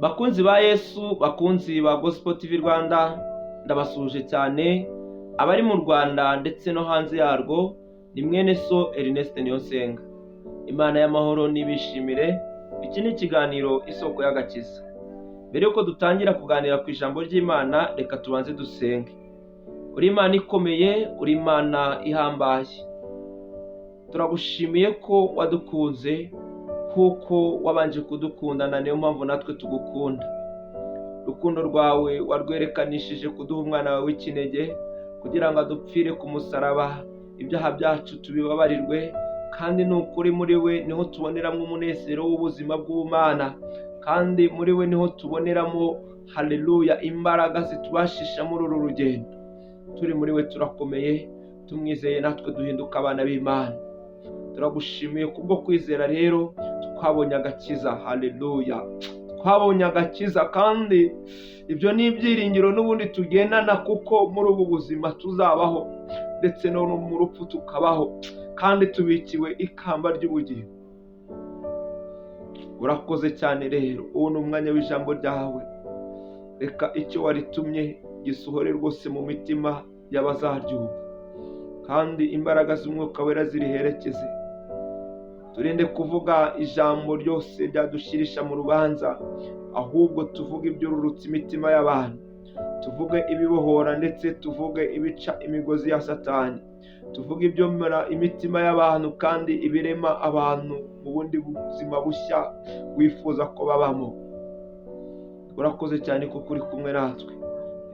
Bakunzi ba Yesu, bakunzi ba Gospel TV Rwanda, ndabasuhuje cyane abari mu Rwanda ndetse no hanze yarwo. Ni mwene so Ernest Niyonsenga. Imana y'amahoro nibishimire. Iki ni ikiganiro Isoko y'Agakiza. Mbere yuko dutangira kuganira ku ijambo ry'Imana, reka tubanze dusenge. Uri Imana ikomeye, uri Imana ihambaye. Turagushimiye ko wadukunze kuko wabanje kudukundana, niyo mpamvu natwe tugukunda. Urukundo rwawe warwerekanishije kuduha umwana wawe w'ikinege kugira ngo adupfire ku musaraba, ibyaha byacu tubibabarirwe, kandi ni ukuri muri we niho tuboneramo umunezero w'ubuzima bw'ubumana, kandi muri we niho tuboneramo, haleluya, imbaraga zitubashisha muri uru rugendo. Turi muri we turakomeye, tumwizeye natwe duhinduka abana b'Imana. Turagushimiye kubwo kwizera rero twabonye agakiza, haleluya, twabonye agakiza, kandi ibyo ni ibyiringiro n'ubundi tugendana, kuko muri ubu buzima tuzabaho ndetse no mu rupfu tukabaho, kandi tubikiwe ikamba ry'ubugingo. Urakoze cyane rero, ubu ni umwanya w'ijambo ryawe. Reka icyo waritumye gisohore rwose mu mitima y'abazaryumva, kandi imbaraga z'Umwuka Wera ziriherekeze. Turinde kuvuga ijambo ryose ryadushirisha mu rubanza, ahubwo tuvuge ibyururutsa imitima y'abantu, tuvuge ibibohora, ndetse tuvuge ibica imigozi ya Satani, tuvuge ibyomora imitima y'abantu kandi ibirema abantu mu bundi buzima bushya wifuza ko babamo. Urakoze cyane kuko uri kumwe natwe.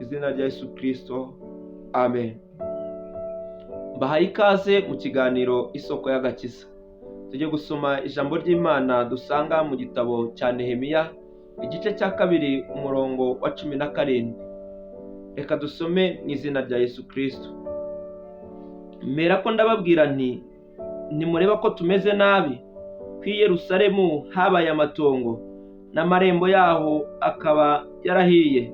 Izina rya Yesu Kristo, amen. Mbahaye ikaze mu kiganiro Isoko y'Agakiza. Tujye gusoma ijambo ry'Imana dusanga mu gitabo cya Nehemiya, igice cya 2, umurongo wa 17. Reka dusome mu izina rya Yesu Kristo. Mpera ko ndababwira nti: ntimureba ko tumeze nabi, ko i Yerusalemu habaye amatongo n'amarembo yaho akaba yarahiye.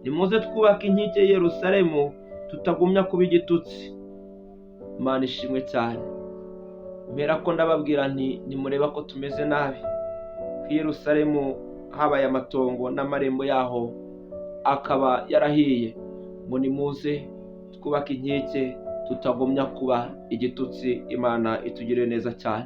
Nimuze twubake inkike y'i Yerusalemu, tutagumya kuba igitutsi. Imana ishimwe cyane. Mpera ko ndababwira nti: ntimureba ko tumeze nabi, ko i Yerusalemu habaye amatongo n'amarembo yaho akaba yarahiye, ngo nimuze twubake inkike tutagumya kuba igitutsi. Imana itugirire neza cyane.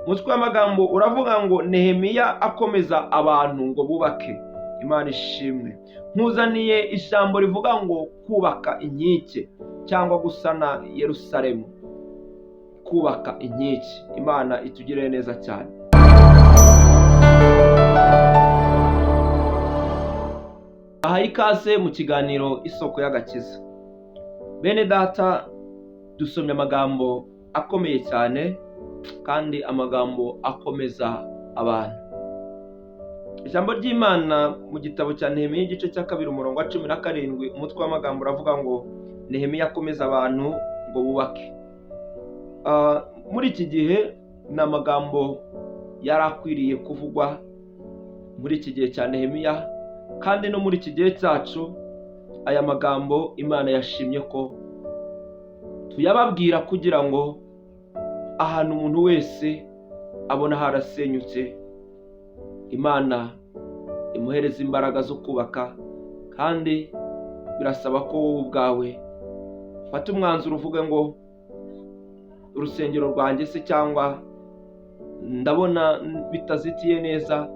Umutwe w'amagambo uravuga ngo Nehemiya akomeza abantu ngo bubake. Imana ishimwe. Nkuzaniye ijambo rivuga ngo kubaka inkike cyangwa gusana Yerusalemu. Kubaka inkike. Imana itugirire neza cyane. Aha ikaze mu kiganiro Isoko y'Agakiza. Bene data, dusomye amagambo akomeye cyane kandi amagambo akomeza abantu. Ijambo ry'Imana mu gitabo cya Nehemiya igice cya 2 umurongo wa 17, umutwe w'amagambo uravuga ngo Nehemiya akomeza abantu ngo bubake. Muri iki gihe ni amagambo yari akwiriye kuvugwa muri iki gihe cya Nehemiya, kandi no muri iki gihe cyacu aya magambo Imana yashimye ko tuyababwira kugira ngo ahantu umuntu wese abona harasenyutse, Imana imuhereza imbaraga zo kubaka. Kandi birasaba ko wowe ubwawe ufata umwanzuro uvuge ngo urusengero rwanjye se cyangwa ndabona bitazitiye neza,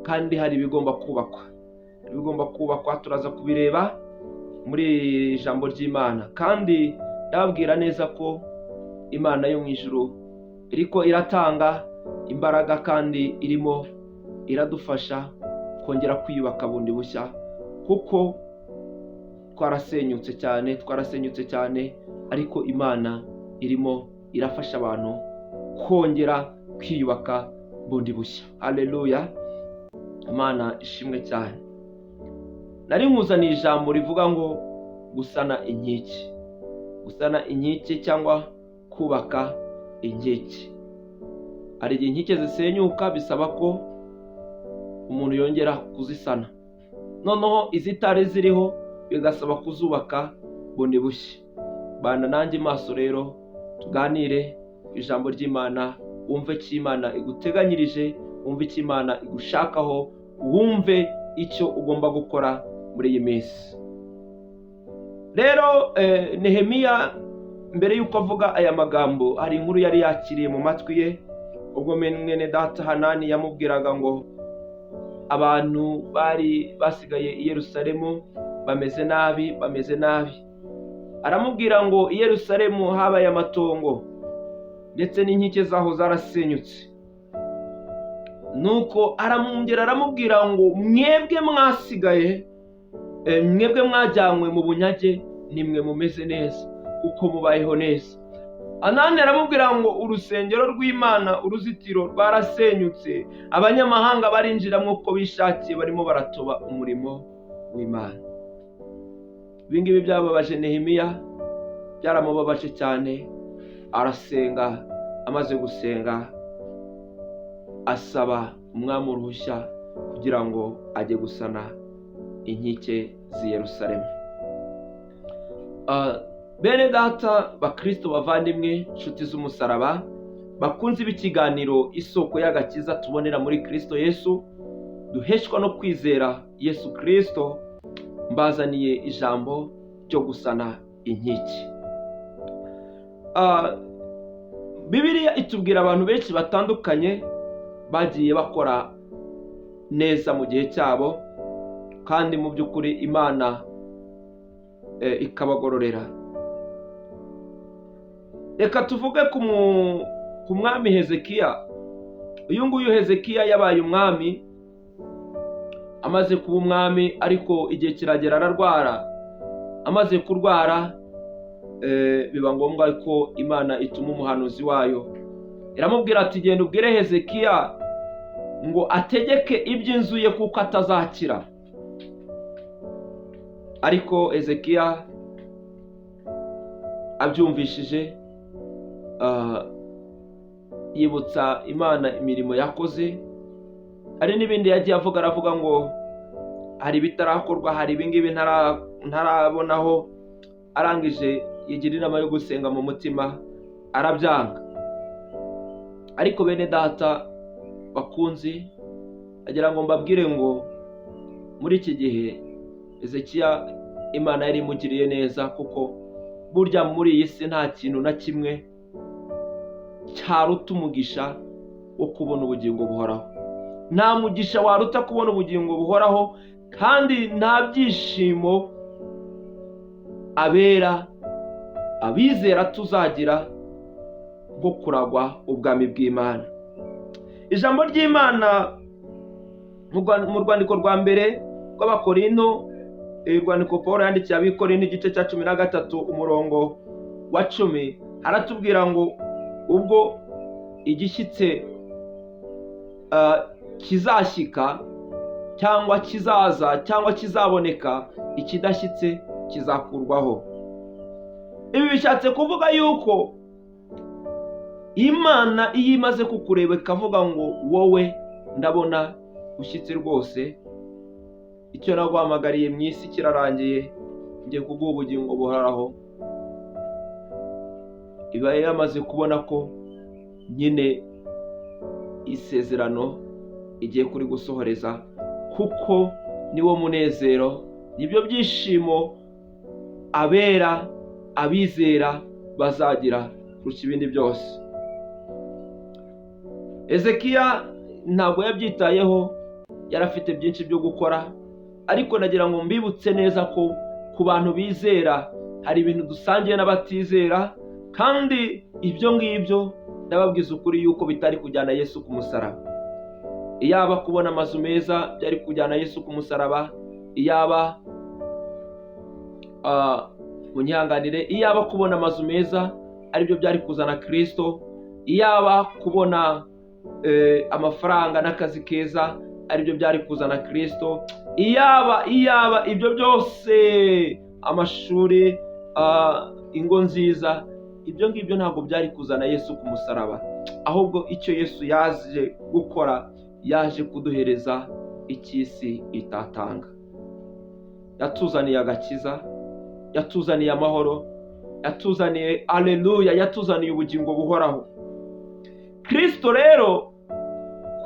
kandi hari ibigomba kubakwa. Ibigomba kubakwa turaza kubireba muri ijambo ry'Imana. Kandi ndababwira neza ko Imana yo mu ijuru iriko iratanga imbaraga kandi irimo iradufasha kongera kwiyubaka bundi bushya, kuko twarasenyutse cyane, twarasenyutse cyane, ariko Imana irimo irafasha abantu kongera kwiyubaka bundi bushya. Haleluya, Imana ishimwe cyane. Nari nkuzaniye ijambo rivuga ngo gusana inkike, gusana inkike cyangwa kubaka inkike. Hari igihe inkike zisenyuka bisaba ko umuntu yongera kuzisana, noneho izitari ziriho bigasaba kuzubaka bundi bushya. Bana nanjye maso rero tuganire ku ijambo ry'Imana, wumve icyo Imana iguteganyirije, wumve icyo Imana igushakaho, Wumve icyo ugomba gukora muri iyi minsi. Rero Nehemiya, mbere y'uko avuga aya magambo, hari inkuru yari yakiriye mu matwi ye ubwo mwene data Hanani yamubwiraga ngo abantu bari basigaye i Yerusalemu bameze nabi, bameze nabi. Aramubwira ngo i Yerusalemu habaye amatongo, ndetse n'inkike zaho zarasenyutse. Nuko aramwongera aramubwira ngo mwebwe mwasigaye, mwebwe mwajyanywe mu bunyage, nimwe mumeze neza kuko mubayeho neza. Anani aramubwira ngo urusengero rw'Imana, uruzitiro rwarasenyutse, abanyamahanga barinjiramo uko bishakiye, barimo baratoba umurimo w'Imana. Ibi ngibi byababaje Nehemiya, byaramubabaje cyane. Arasenga, amaze gusenga asaba umwami uruhushya kugira ngo ajye gusana inkike z'i Yerusalemu. Bene data, bakristo bavandimwe, inshuti z'umusaraba, bakunze b'ikiganiro Isoko y'Agakiza tubonera muri Kristo Yesu, duheshwa no kwizera Yesu Kristo, mbazaniye ijambo ryo gusana inkike. Bibiliya itubwira abantu benshi batandukanye bagiye bakora neza mu gihe cyabo, kandi mu by'ukuri Imana ikabagororera. Reka tuvuge ku mwami Hezekiya. Uyu nguyu Hezekiya yabaye umwami, amaze kuba umwami ariko igihe kiragera ararwara. Amaze kurwara, biba ngombwa ko Imana ituma umuhanuzi wayo, iramubwira ati genda ubwire Hezekiya ngo ategeke iby'inzu ye kuko atazakira. Ariko Hezekiya abyumvishije, yibutsa Imana imirimo yakoze. Hari n'ibindi yagiye avuga, aravuga ngo hari ibitarakorwa, hari ibingibi ntarabonaho. Arangije yigira inama yo gusenga mu mutima, arabyanga. Ariko bene data bakunzi, agira ngo mbabwire ngo muri iki gihe Hezekiya Imana yari imugiriye neza, kuko burya muri iyi si nta kintu na kimwe cyaruta umugisha wo kubona ubugingo buhoraho. Nta mugisha waruta kubona ubugingo buhoraho, kandi nta byishimo abera abizera tuzagira bwo kuragwa ubwami bw'Imana. Ijambo ry'Imana mu rwandiko rwa mbere rw'Abakorinto, urwandiko Paul yandikiye Abikorinto, igice cya 13 umurongo wa 10, haratubwira ngo ubwo igishyitse kizashyika cyangwa kizaza cyangwa kizaboneka, ikidashyitse kizakurwaho. Ibi bishatse kuvuga yuko Imana iyo imaze kukureba ikavuga ngo wowe ndabona ushyitse rwose, icyo naguhamagariye mu isi kirarangiye, ngiye kuguha ubugingo buhoraho, iba yamaze kubona ko nyine isezerano igiye kuri gusohoreza, kuko niwo munezero, nibyo byishimo abera abizera bazagira kurusha ibindi byose. Hezekiya ntabwo yabyitayeho, yari afite byinshi byo gukora. Ariko nagira ngo mbibutse neza ko ku bantu bizera hari ibintu dusangiye n'abatizera, kandi ibyo ngibyo ndababwiza ukuri yuko bitari kujyana Yesu ku musaraba. Iyaba kubona amazu meza byari kujyana Yesu ku musaraba, iyaba munyihanganire, iyaba kubona amazu meza aribyo byari kuzana Kristo, iyaba kubona amafaranga n'akazi keza aribyo byari kuzana Kristo, iyaba ibyo byose, amashuri, ingo nziza, ibyo ngibyo ntabwo byari kuzana Yesu ku musaraba. Ahubwo icyo Yesu yaje gukora, yaje kuduhereza icy'isi itatanga. Yatuzaniye agakiza, yatuzaniye amahoro, yatuzaniye aleluya, yatuzaniye ubugingo buhoraho. Kristo rero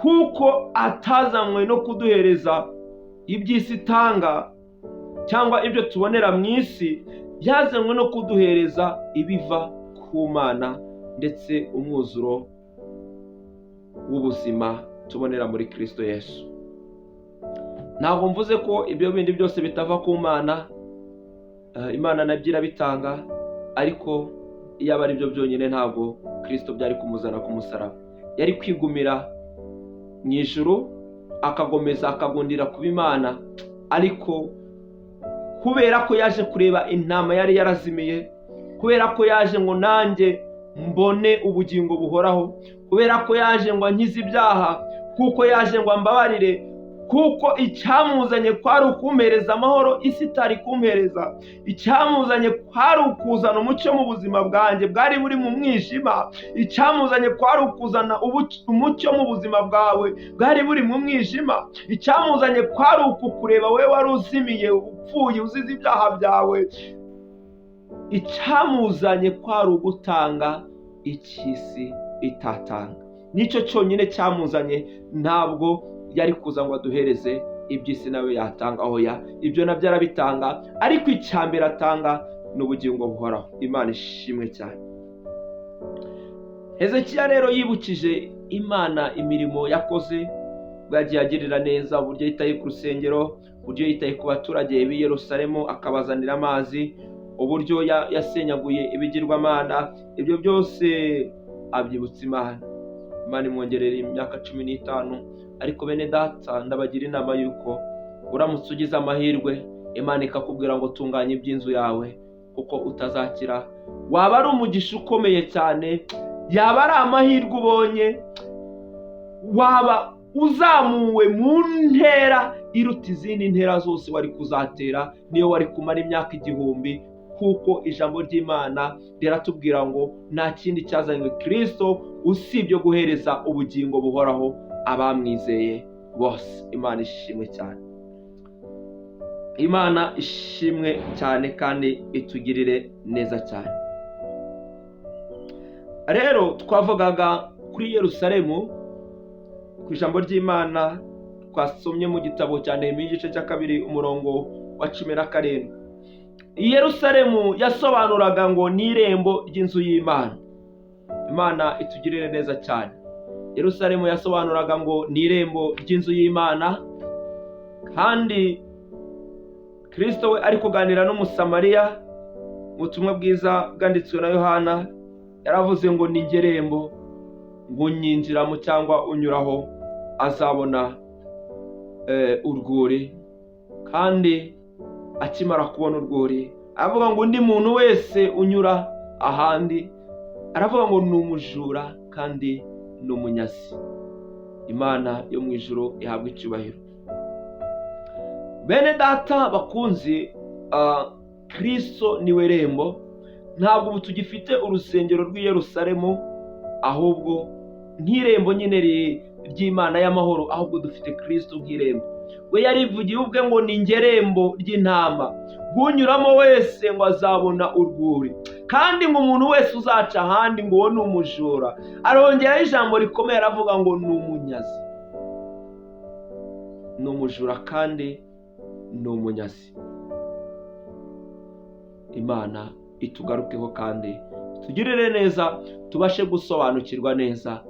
Kuko atazanywe no kuduhereza iby'isi itanga cyangwa ibyo tubonera mu isi, yazanywe no kuduhereza ibiva ku Mana ndetse umwuzuro w'ubuzima tubonera muri Kristo Yesu. Ntabwo mvuze ko ibyo bindi byose bitava ku Mana, Imana nabyo irabitanga, ariko iyo aba ari byo byonyine ntabwo Kristo byari kumuzana ku musaraba. Yari kwigumira mu ijuru akagomeza akagundira kuba Imana, ariko kubera ko yaje kureba intama yari yarazimiye, kubera ko yaje ngo nanjye mbone ubugingo buhoraho, kubera ko yaje ngo ankize ibyaha, kuko yaje ngo ambabarire, kuko icyamuzanye kwari ukumpereza amahoro isi itari kumpereza, icyamuzanye kwari ukuzana umucyo mu buzima bwanjye bwari buri mu mwijima, icyamuzanye kwari ukuzana umucyo mu buzima bwawe bwari buri mu mwijima, icyamuzanye kwari ukukureba wowe wari uzimiye, upfuye, uzize ibyaha byawe, icyamuzanye kwari ugutanga icy'isi itatanga. Nicyo cyonyine cyamuzanye, ntabwo yari kuza ngo aduhereze iby'isi nawe yatanga, oya, ibyo nabyo arabitanga, ariko icya mbere atanga ni ubugingo buhoraho. Imana ishimwe cyane. Hezekiya rero yibukije Imana imirimo yakoze, ubwo yagiye agirira neza, uburyo yitaye ku rusengero, uburyo yitaye ku baturage b'i Yerusalemu akabazanira amazi, uburyo yasenyaguye ibigirwamana, ibyo byose abyibutsa Imana. Imana imwongerera imyaka 15. Ariko bene data, ndabagira inama y'uko uramutse ugize amahirwe Imana ikakubwira ngo tunganya iby'inzu yawe kuko utazakira, waba ari umugisha ukomeye cyane, yaba ari amahirwe ubonye, waba uzamuwe mu ntera iruta izindi ntera zose wari kuzatera niyo wari kumara imyaka 1000, kuko ijambo ry'Imana riratubwira ngo nta kindi cyazanywe Kristo usibye guhereza ubugingo buhoraho abamwizeye bose. Imana ishimwe cyane, Imana ishimwe cyane kandi itugirire neza cyane. Rero twavugaga kuri Yerusalemu, ku ijambo ry'Imana twasomye mu gitabo cya Nehemiya igice cya 2 umurongo wa 17. Yerusalemu yasobanuraga ngo ni irembo ry'inzu y'Imana. Imana itugirire neza cyane. Yerusalemu yasobanuraga ngo ni irembo ry'inzu y'Imana, kandi Kristo we ari kuganira n'Umusamariya mu butumwa bwiza bwanditswe na Yohana, yaravuze ngo ni njye rembo, ngo unyinjiramo cyangwa unyuraho azabona urwuri. Kandi akimara kubona urwuri aravuga ngo undi muntu wese unyura ahandi, aravuga ngo ni umujura kandi ni umunyazi. Imana yo mu ijuru ihabwa icyubahiro. Bene data bakunzi, Kristo niwe rembo. Ntabwo ubu tugifite urusengero rw'i Yerusalemu, ahubwo nk'irembo nyine ry'Imana y'amahoro, ahubwo dufite Kristo nk'irembo. We yarivugiye ubwe ngo ni njye rembo ry'intama, unyuramo wese ngo azabona urwuri, kandi ngo umuntu wese uzaca ahandi ngo uwo ni umujura. Arongeraho ijambo rikomeye aravuga ngo ni umunyazi, ni umujura kandi ni umunyazi. Imana itugarukeho kandi tugirire neza, tubashe gusobanukirwa neza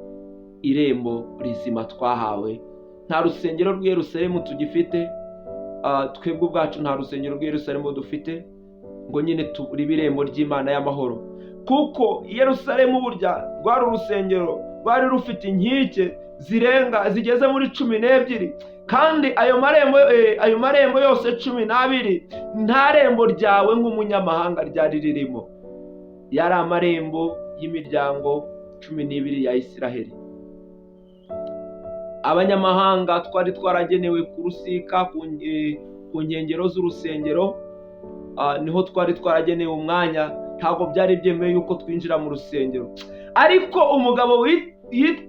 irembo rizima twahawe. Nta rusengero rw'i Yerusalemu tugifite, twebwe ubwacu nta rusengero rw'i Yerusalemu dufite ngo nyine turibe irembo ry'Imana y'amahoro, kuko Yerusalemu burya rwari urusengero rwari rufite inkike zirenga zigeze muri 12, kandi ayo marembo yose 12 nta rembo ryawe nk'umunyamahanga ryari ririmo. Yari amarembo y'imiryango 12 ya Isiraheli. Abanyamahanga twari twaragenewe kurusika ku nkengero z'urusengero, niho twari twaragenewe umwanya, ntabwo byari byemewe yuko twinjira mu rusengero. Ariko umugabo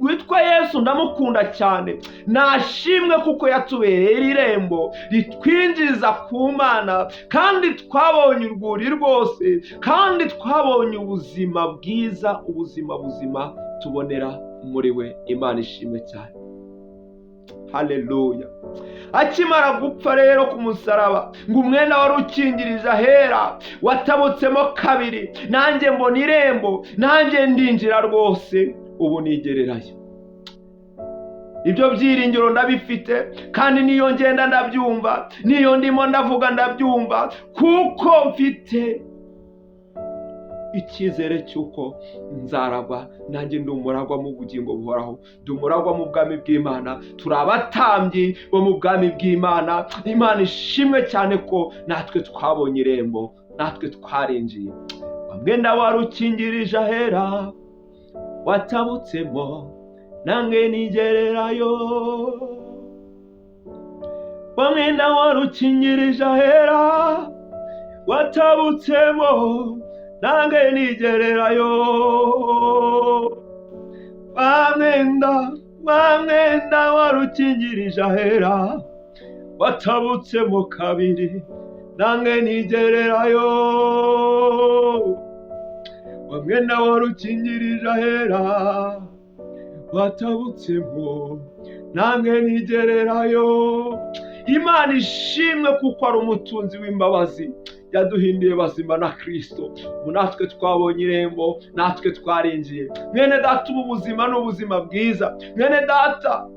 witwa Yesu ndamukunda cyane, nashimwe kuko yatubereye irembo ritwinjiza ku Mana, kandi twabonye urwuri rwose, kandi twabonye ubuzima bwiza, ubuzima buzima tubonera muri we. Imana ishimwe cyane. Haleluya. Akimara gupfa rero ku musaraba, ngo umwenda wari ukingirije ahera watabutsemo kabiri, nanjye mbona irembo, nanjye ndinjira rwose, ubu nigererayo. Ibyo byiringiro ndabifite, kandi niyo ngenda ndabyumva, niyo ndimo ndavuga ndabyumva, kuko mfite icyizere cy'uko nzaragwa. Nanjye ndi umuragwa mu bugingo buhoraho, ndi umuragwa mu bwami bw'Imana, turi abatambyi bo mu bwami bw'Imana. Imana ishimwe cyane ko natwe twabonye irembo, natwe twarinjiye. Wa mwenda wari ukingirije ahera watabutsemo, nange nigererayo. Wa mwenda wari ukingirije ahera watabutsemo, nange nigererayo. Wa mwenda wari ukingirije ahera watabutsemo kabiri, nange nigererayo. Wa mwenda wari ukingirije ahera watabutsemo, nange nigererayo. Imana ishimwe kuko ari umutunzi w'imbabazi, yaduhinduye bazima na Kristo. Ubu natwe twabonye irembo, natwe twarinjiye. Mwene data, ubu buzima ni ubuzima bwiza. Mwene data,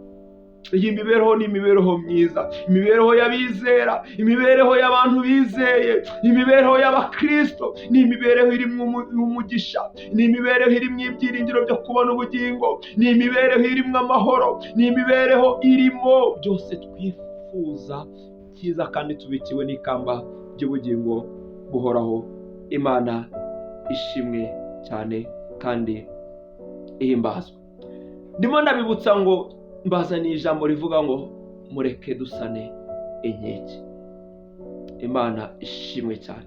iyi mibereho ni imibereho myiza, imibereho y'abizera, imibereho y'abantu bizeye, imibereho y'abakristo. Ni imibereho irimo umugisha, ni imibereho irimo ibyiringiro byo kubona ubugingo, ni imibereho irimo amahoro, ni imibereho irimo byose twifuza cyiza, kandi tubikiwe n'ikamba ry'ubugingo buhoraho. Imana ishimwe cyane kandi ihimbazwe. Ndimo ndabibutsa ngo mbazaniye ijambo rivuga ngo mureke dusane inkike. Imana ishimwe cyane.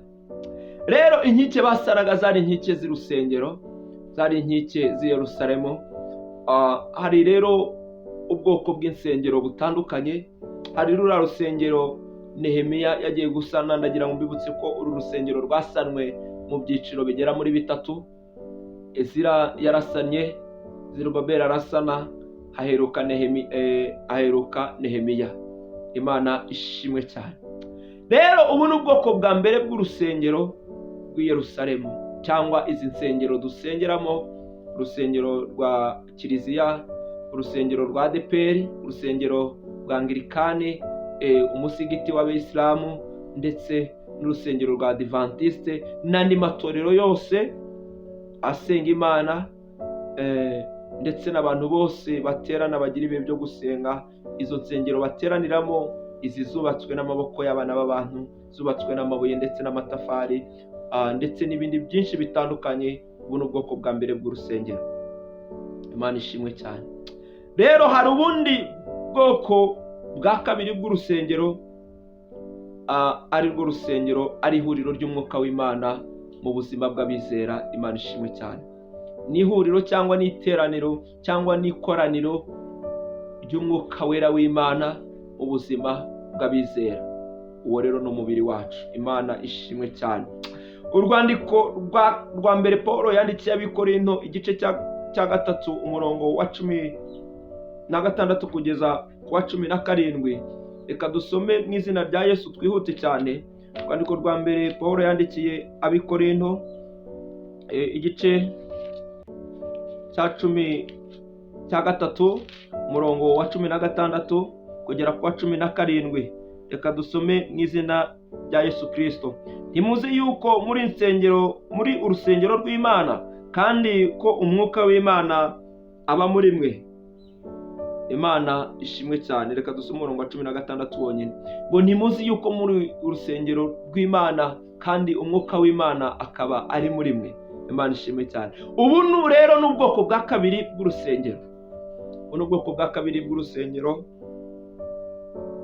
Rero inkike basanaga zari inkike z'urusengero, zari inkike z'i Yerusalemu. Hari rero ubwoko bw'insengero butandukanye. Hari ruriya rusengero Nehemiya yagiye gusana. Ndagira ngo mbibutse ko uru rusengero rwasanwe mu byiciro bigera muri bitatu. Ezira yarasanye, Zerubabeli arasana, haheruka Nehemiya. Imana ishimwe cyane. Rero ubu ni ubwoko bwa mbere bw'urusengero rw'i Yerusalemu, cyangwa izi nsengero dusengeramo: urusengero rwa Kiliziya, urusengero rwa ADEPR, urusengero rwa Anglikani, umusigiti w'Abayisilamu, ndetse n'urusengero rwa Adventiste, n'andi matorero yose asenga Imana, ndetse n'abantu bose baterana bagira ibihe byo gusenga. Izo nsengero bateraniramo, izi zubatswe n'amaboko y'abana b'abantu, zubatswe n'amabuye ndetse n'amatafari, ndetse n'ibindi byinshi bitandukanye. Ubu ni ubwoko bwa mbere bw'urusengero. Imana ishimwe cyane. Rero hari ubundi bwoko bwa kabiri bw'urusengero, ari rwo rusengero ari ihuriro ry'umwuka w'Imana mu buzima bw'abizera. Imana ishimwe cyane. Ni ihuriro cyangwa n'iteraniro cyangwa n'ikoraniro ry'umwuka wera w'Imana mu buzima bw'abizera. Uwo rero ni umubiri wacu. Imana ishimwe cyane. Urwandiko rwa mbere Paul yandikiye Abikorinto, igice cya 3, umurongo wa 16 kugeza ku wa 17. Reka dusome mu izina rya Yesu, twihute cyane. Urwandiko rwa mbere Paul yandikiye Abikorinto, igice cya 3, umurongo wa 16 kugera ku wa 17. Reka dusome mu izina rya Yesu Kristo. Ntimuzi yuko muri urusengero rw'Imana, kandi ko umwuka w'Imana aba muri mwe? Imana ishimwe cyane. Reka dusome umurongo wa 16 wonyine, ngo ntimuzi yuko muri urusengero rw'Imana, kandi umwuka w'Imana akaba ari muri mwe? Imana ishimwe cyane. Ubu rero ni ubwoko bwa kabiri bw'urusengero. Ubu ni ubwoko bwa kabiri bw'urusengero,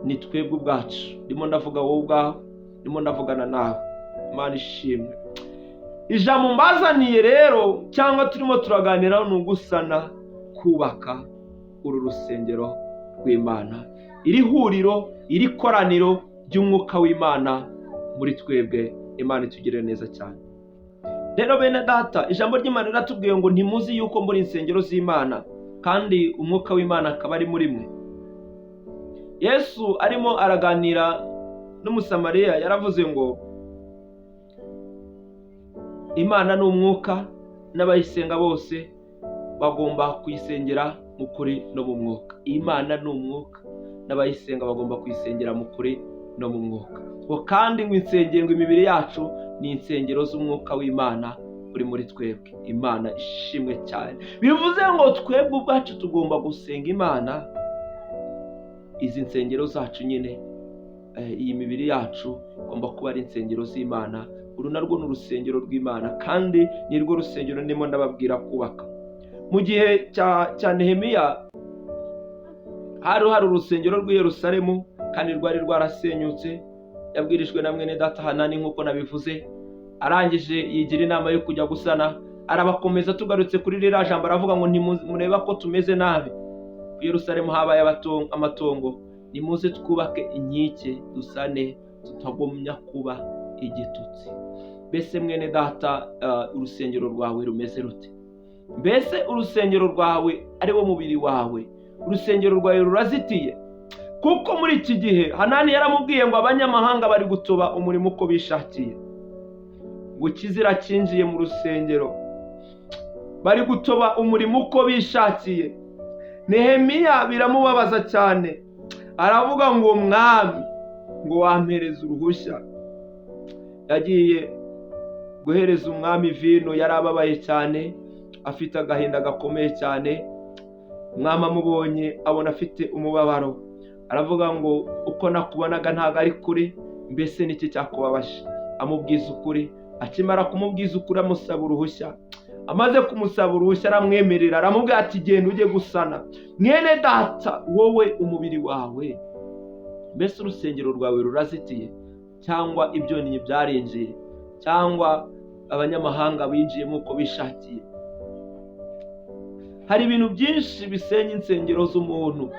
ni twebwe ubwacu. Ndimo ndavuga wowe ubwawe, ndimo ndavugana nawe. Imana ishimwe. Ijambo mbazaniye rero cyangwa turimo turaganira ni ugusana, kubaka uru rusengero rw'Imana, iri huriro, iri koraniro ry'umwuka w'Imana muri twebwe. Imana itugirire neza cyane. Rero bene data, ijambo ry'Imana riratubwiye ngo ntimuzi yuko muri insengero z'Imana, kandi umwuka w'Imana akaba ari muri mwe? Yesu arimo araganira n'Umusamariya, yaravuze ngo Imana ni umwuka, n'abayisenga bose bagomba kuyisengera mu kuri no mu mwuka. Imana ni umwuka, n'abayisenga bagomba kuyisengera mu kuri no mu mwuka. Ngo kandi ngo insengero, ngo imibiri yacu ni insengero z'umwuka w'Imana uri muri twebwe. Imana ishimwe cyane. Bivuze ngo twebwe ubwacu tugomba gusenga Imana. Izi nsengero zacu nyine, iyi mibiri yacu igomba kuba ari insengero z'Imana. Uru narwo ni urusengero rw'Imana, kandi ni rwo rusengero ndimo ndababwira kubaka. Mu gihe cya Nehemiya hari urusengero rw'i Yerusalemu, kandi rwari rwarasenyutse. Yabwirijwe na mwene data Hanani nk'uko nabivuze, arangije yigira inama yo kujya gusana, arabakomeza. Tugarutse kuri ririya jambo, aravuga ngo ntimureba ko tumeze nabi, ku Yerusalemu habaye amatongo, nimuze twubake inkike dusane, tutagumya kuba igitutsi. Mbese mwene data, urusengero rwawe rumeze rute? Mbese urusengero rwawe ari wo mubiri wawe, urusengero rwawe rurazitiye? Kuko muri iki gihe Hanani yaramubwiye ngo abanyamahanga bari gutoba umurimo uko bishakiye, ngo ikizira cyinjiye mu rusengero, bari gutoba umurimo uko bishakiye. Nehemiya biramubabaza cyane, aravuga ngo mwami, ngo wampereze uruhushya. Yagiye guhereza umwami vino, yari ababaye cyane, afite agahinda gakomeye cyane. Umwami amubonye abona afite umubabaro, aravuga ngo uko nakubonaga ntabwo ari kuri, mbese niki cyakubabaje? Amubwiza ukuri. Akimara kumubwiza ukuri amusaba uruhushya. Amaze kumusaba uruhushya aramwemerera, aramubwira ati genda ujye gusana. Mwene data, wowe umubiri wawe, mbese urusengero rwawe rurazitiye, cyangwa ibyonnyi byarinjiye, cyangwa abanyamahanga binjiyemo uko bishakiye? Hari ibintu byinshi bisenya insengero z'umuntu,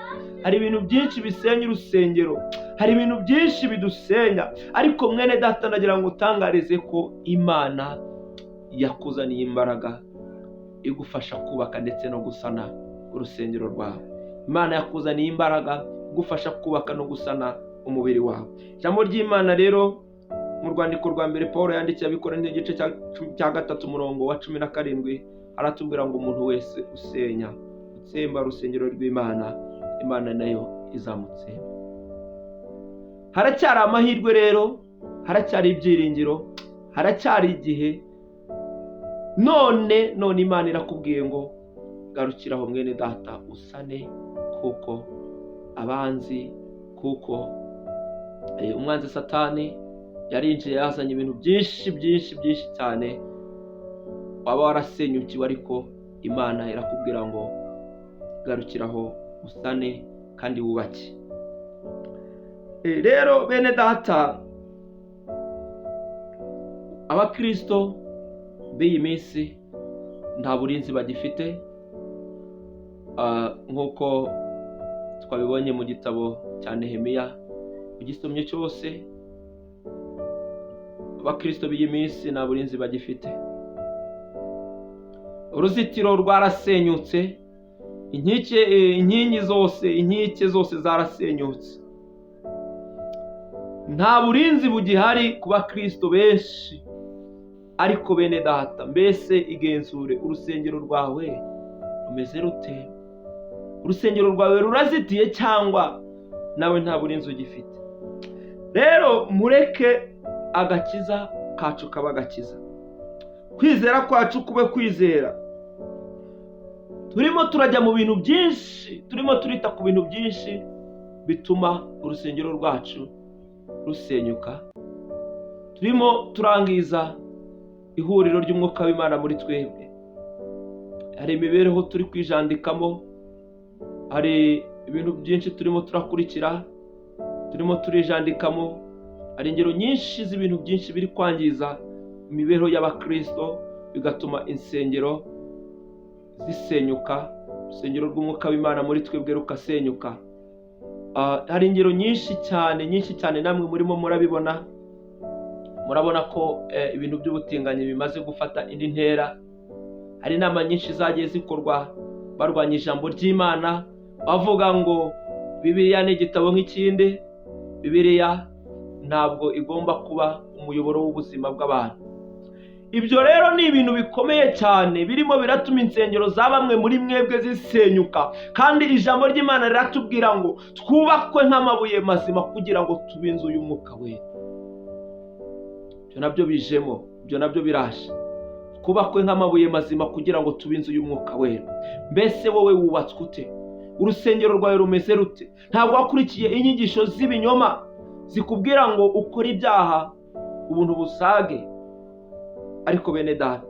hari ibintu byinshi bisenya urusengero, hari ibintu byinshi bidusenya. Ariko mwene data, ndagira ngo utangarize ko Imana yakuzaniye imbaraga igufasha kubaka ndetse no gusana urusengero rwawe. Imana yakuzaniye imbaraga igufasha kubaka no gusana umubiri wawe. Ijambo ry'Imana rero mu rwandiko rwa mbere Paul yandikiye Abikorinto, igice cya 3 umurongo wa 17, aratubwira ngo umuntu wese usenya utsemba urusengero rw'Imana, Imana nayo izamutsemba. Haracyari amahirwe rero, haracyari ibyiringiro, haracyari igihe. None Imana irakubwiye ngo garukiraho mwene data, usane, kuko abanzi, kuko umwanzi Satani yarinjiye, yazanye ibintu byinshi byinshi byinshi cyane. Waba warasenyukiwe, ariko Imana irakubwira ngo garukiraho usane kandi wubake. Rero bene data, abakristo b'iyi minsi nta burinzi bagifite, nk'uko twabibonye mu gitabo cya Nehemiya, ugisomye cyose, abakristo b'iyi minsi nta burinzi bagifite. Uruzitiro rwarasenyutse, inkingi zose, inkike zose zarasenyutse. Nta burinzi bugihari ku bakristo benshi. Ariko bene data, mbese igenzure, urusengero rwawe rumeze rute? Urusengero rwawe rurazitiye, cyangwa nawe nta burinzi ugifite? Rero mureke agakiza kacu kaba agakiza, kwizera kwacu kube kwizera. Turimo turajya mu bintu byinshi, turimo turita ku bintu byinshi bituma urusengero rwacu rusenyuka. Turimo turangiza ihuriro ry'umwuka w'Imana muri twebwe. Hari imibereho turi kwijandikamo, hari ibintu byinshi turimo turakurikira, turimo turijandikamo. Hari ingero nyinshi z'ibintu byinshi biri kwangiza imibereho y'abakristo, bigatuma insengero zisenyuka, urusengero rw'umwuka w'Imana muri twebwe rukasenyuka. Hari ingero nyinshi cyane, nyinshi cyane, namwe murimo murabibona. Murabona ko ibintu by'ubutinganyi bimaze gufata indi ntera. Hari inama nyinshi zagiye zikorwa barwanya ijambo ry'Imana, bavuga ngo Bibiliya ni igitabo nk'ikindi. Bibiliya ntabwo igomba kuba umuyoboro w'ubuzima bw'abantu. Ibyo rero ni ibintu bikomeye cyane birimo biratuma insengero za bamwe muri mwebwe zisenyuka, kandi ijambo ry'Imana riratubwira ngo twubakwe nk'amabuye mazima kugira ngo tube inzu y'umwuka wera. Ibyo nabyo bijemo, ibyo nabyo biraje. Twubakwe nk'amabuye mazima kugira ngo tube inzu y'umwuka wera. Mbese wowe wubatswe ute? Urusengero rwawe rumeze rute? Ntabwo wakurikiye inyigisho z'ibinyoma zikubwira ngo ukore ibyaha ubuntu busage. Ariko bene data,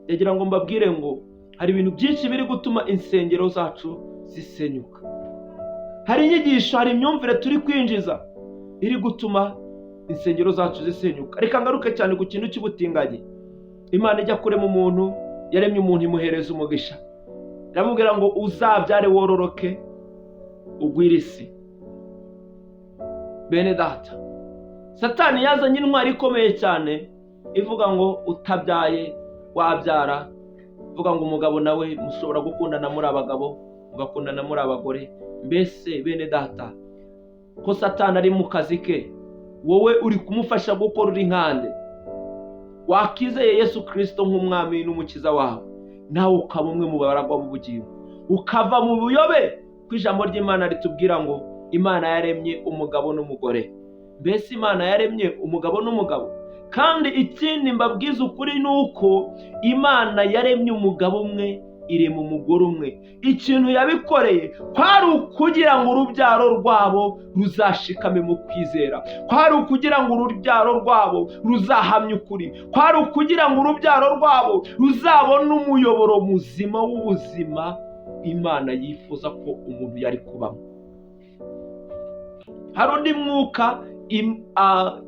ndagira ngo mbabwire ngo hari ibintu byinshi biri gutuma insengero zacu zisenyuka. Hari inyigisho, hari imyumvire turi kwinjiza iri gutuma insengero zacu zisenyuka. Reka ngaruke cyane ku kintu cy'ubutinganyi. Imana ijya kurema umuntu, yaremye umuntu imuhereza umugisha, iramubwira ngo uzabyare wororoke ugwire isi. Bene data, Satani yazanye intwari ikomeye cyane ivuga ngo utabyaye wabyara, ivuga ngo umugabo nawe mushobora gukundana muri abagabo, mugakundana muri abagore. Mbese bene data, ko Satani ari mu kazi ke, wowe uri kumufasha gukora uri nkande? Wakizeye Yesu Kirisito nk'umwami n'umukiza wawe, nawe ukaba umwe mu baragwa b'ubugingo, ukava mu buyobe. Ku ijambo ry'Imana ritubwira ngo Imana yaremye umugabo n'umugore. Mbese Imana yaremye umugabo n'umugabo? Kandi ikindi mbabwiza ukuri ni uko Imana yaremye umugabo umwe, irema umugore umwe. Ikintu yabikoreye kwari ukugira ngo urubyaro rwabo ruzashikame mu kwizera, kwari ukugira ngo urubyaro rwabo ruzahamye ukuri, kwari ukugira ngo urubyaro rwabo ruzabone umuyoboro muzima w'ubuzima Imana yifuza ko umuntu yari kubamo. Hari undi mwuka